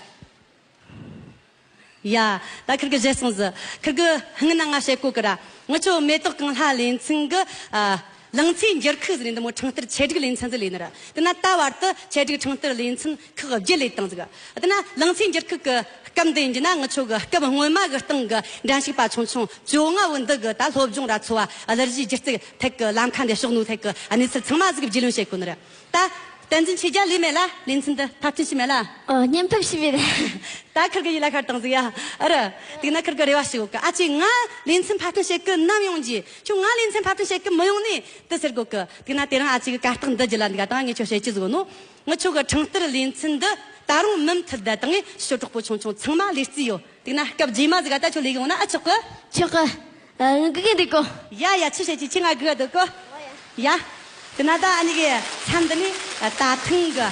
ཡ། ད་ཁིར་གི་བརྗེད་སོང་ཟིག་ཁིར་གི་སྔུན་ན་ང་བཤད་གོ་གི་ར། ངི་ཆོ་མེ་ཏོག་གངས་ལྷ་ལེ་ཚན་གི་ཨ་ལང་ཚོའི་འགྱུར་ཁུག་ཟེར་ནས་འདི་མོ་ཁྲིམས་རྟར་ཆེད་སྒྲིག་ལེ་ཚན་ཟིག་ལས་ནི་ར། དེ་ན་ད་བར་དུ་ཆེད་སྒྲིག་ཁྲིམས་རྟར་ལེ་ཚན་ཁག་བརྒྱད་ལས་བཏང་ཟིག་དེ་ན་ལང་ཚོའི་འགྱུར་ཁུག་གི་སྐབས་འདི་ཡིན་རྒྱུ་ན་ངི་ཆོ་གི་སྐབས་སྔོན་མ་གི་སྟེང་གི་འགྲན་ཞུགས་པ་ཆུང་ཆུང་བཅོ་ལྔ་བོ་འདི་གི་ད་སློབ་སྦྱོང་ར་འཚོ་བ་གླུ་གཞས་སྒྱུ་རྩལ་ཐད་གི་ལམ་ཁ་འདི་ཕྱོགས་ནོ་ཐད་གི་གནས་ཚུལ་ཚང་མ་ཟིག་རྒྱུས་ལོན་བྱེད་དགོས་ནི་རེད། ད་བསྟན་འཛིན་ཆོས་རྒྱལ་ལས་མེད་ལ། ལེ་ཚན་འདི་ཕབ་སྐྲུན་བྱས་མེད་ལ། ཨ། བརྙན་ཕབ་བྱས་མེད། ད་ཁིར་གི་ཡིད་ལ་ཤར་བཏང་ཟིག་ཡ། ཨ་ར། དེ་ན་ཁིར་གི་རེ་བ་ཞུ་གི། ཨ་ཅེ་ང་ལེ་ཚན་ཕབ་སྐྲུན་བྱེད་གི་ནམ་ཡོང་རྒྱུ། ཁྱོད་ང་ལེ་ཚན་ཕབ་སྐྲུན་བྱེད་གི་མི་ཡོང་ནི་དེ་ཟེར་གོ་གི། དེ་ན་དེ་རིང་ཨ་ཅེ་གི་གར་སྟེགས་འདི་རྒྱུད་ལ་འདི་ག་དང་ངས་ཁྱོད་བཤད་རྒྱུ་ཟིག་ནོ། ངི་ཆོ་གི་ཁྲིམས་རྟར་ལེ་ཚན་འདི་ད་རུང་མུ་མཐུད་བསྡད་དང་ངས་ཞུ། གྲོགས་པོ་ཆུང་ཆུང་ཚང་མ་ལས་རྩིས་ཡོད། དེ་ན་སྐབས་རྗེས་མ་ཟིག་ག་ད་ཁྱོད་ལས་གི་ཡོང་ན་ཨ་ཆོག་གི། ཆོག་གི། ཨ། ང་སྒུག་གི་འདུག་གོ། ཡ་ཡ། ཆི་བཤད་ཀྱི། ཁྱེད་ང་སྒུག་ག་འདུག་གོ། ཡ། དེ་ན་ད་ཨ་ནི་གི་མཚམས་འདི་ནས་ད་ཐེངས་གི་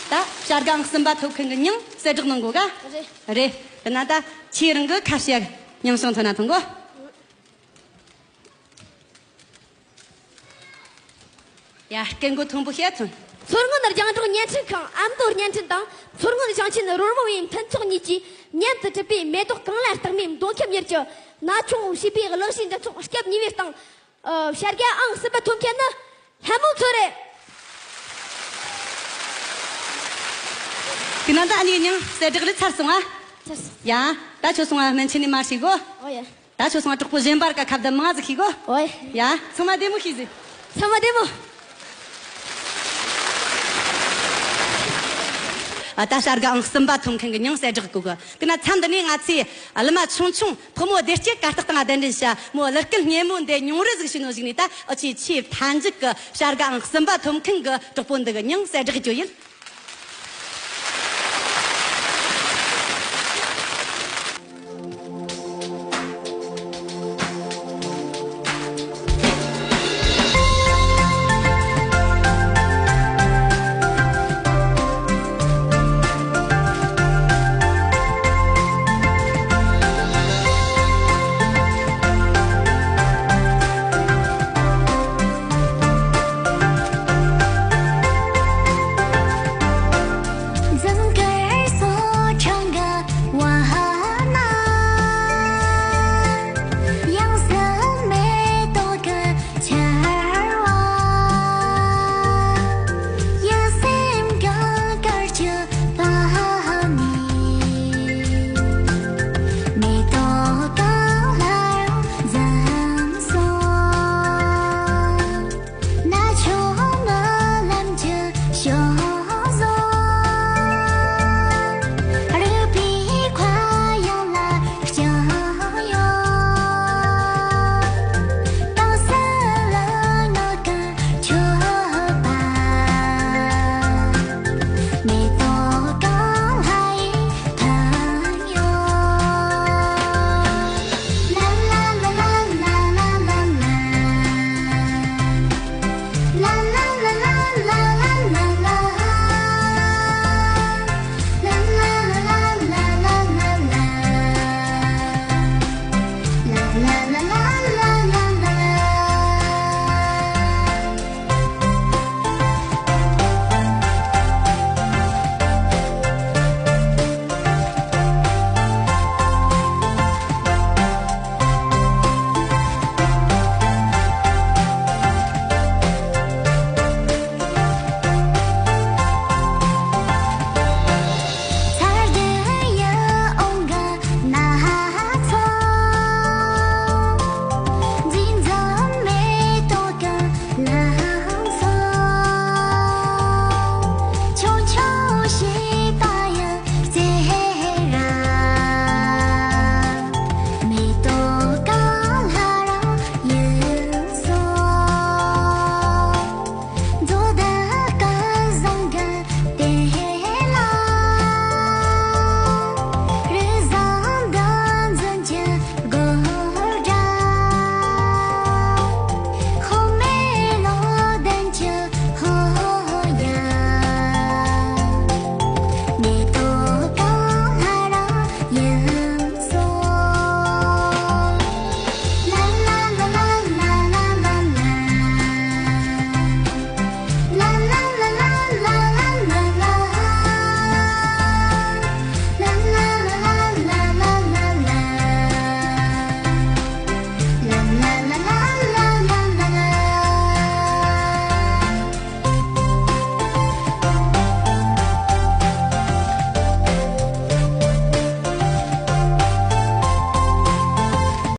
ད་བྱ་དགའ་ཨང་གསུམ་པ་ཐོབ་མཁན་གི་མྱིང་གསལ་བསྒྲགས་གནང་དགོས་ག། རེད། རེད། དེ་ན་ད་ཁྱེད་རང་གི་ཁ་བཤད་མྱིང་བྱང་ཐོན་ན་ཐོན་གོ། ཡ། སྐད་མགོ་མཐོན་པོ་བྱས་ཐོན། མཚོ་སྔོན་རྒྱང་སྒྲོག་བརྙན་འཕྲིན་ཁང་ཨ་མདོ་བརྙན་འཕྲིན་དང་མཚོ་སྔོན་ཞིང་ཆེན་རོལ་མོ་བའི་མཐུན་ཚོགས་གཉིས་ཀྱིས་མཉམ་དུ་གྲུབ་པའི་མེ་ཏོག་གངས་ལྷ་རྟགས་མའི་མདོ་ཁམས་གཉེར་གྱི་ན་ཆུང་བྱིས་པའི་གླུ་གཞས་འགྲན་ཚོགས་སྐབས་གཉིས་པའི་སྟེང་། ཨ། བྱ་དགའ་ཨང་གསུམ་པ་ཐོབ་མཁན་ནི་ལྷ་མོ་མཚོ་རེད། དེ་ན་ད་ཨ་ནི་མྱིང་གསལ་བསྒྲགས་ལས་ཚར་སོང་ཨ། ཚར་སོང་། ཡ། ད་ཁྱོད་སོང་ཨ། སྨན་ཆེན་ནས་མར་ཞིག་གོ། ཨོ་ཡ། ད་ཁྱོད་སོང་ཨ། གྲོགས་པོ་གཞན་པར་ཀ་ཁ་བརྡ་མང་ཟིག་ཤིག་གོ། ཨོ་ཡ། ཡ། ཚང་མ་བདེ་མོ་ཤིག་ཟིག་ཚང་མ་བདེ་མོ། ཨ། ད་བྱ་དགའ་ཨང་གསུམ་པ་ཐོབ་མཁན་གི་མྱིང་གསལ་བསྒྲགས་གོ་གི། དེ་ན་མཚམས་འདི་ནས་ང་ཚོས་ཨ་གླུ་མ་ཆུང་ཆུང་ཕོ་མོ་བདེ་སྐྱིད་གར་སྟེགས་སྟེང་གདན་འདྲེན་བྱ། མོ་གླུ་སྐད་སྙན་མོ་འདི་མྱོང་རོལ་ཟིག་བྱས་ནོ་ཟིག་ནས། ད་ཨ་ཆེ་ཆེས་མཐའ་མཇུག་གི་བྱ་དགའ་ཨང་གསུམ་པ་ཐོབ་མཁན་གི་གྲོགས་པོ་འདི་གི་མྱིང་གསལ་བསྒྲགས་རྒྱུ་ཡིན།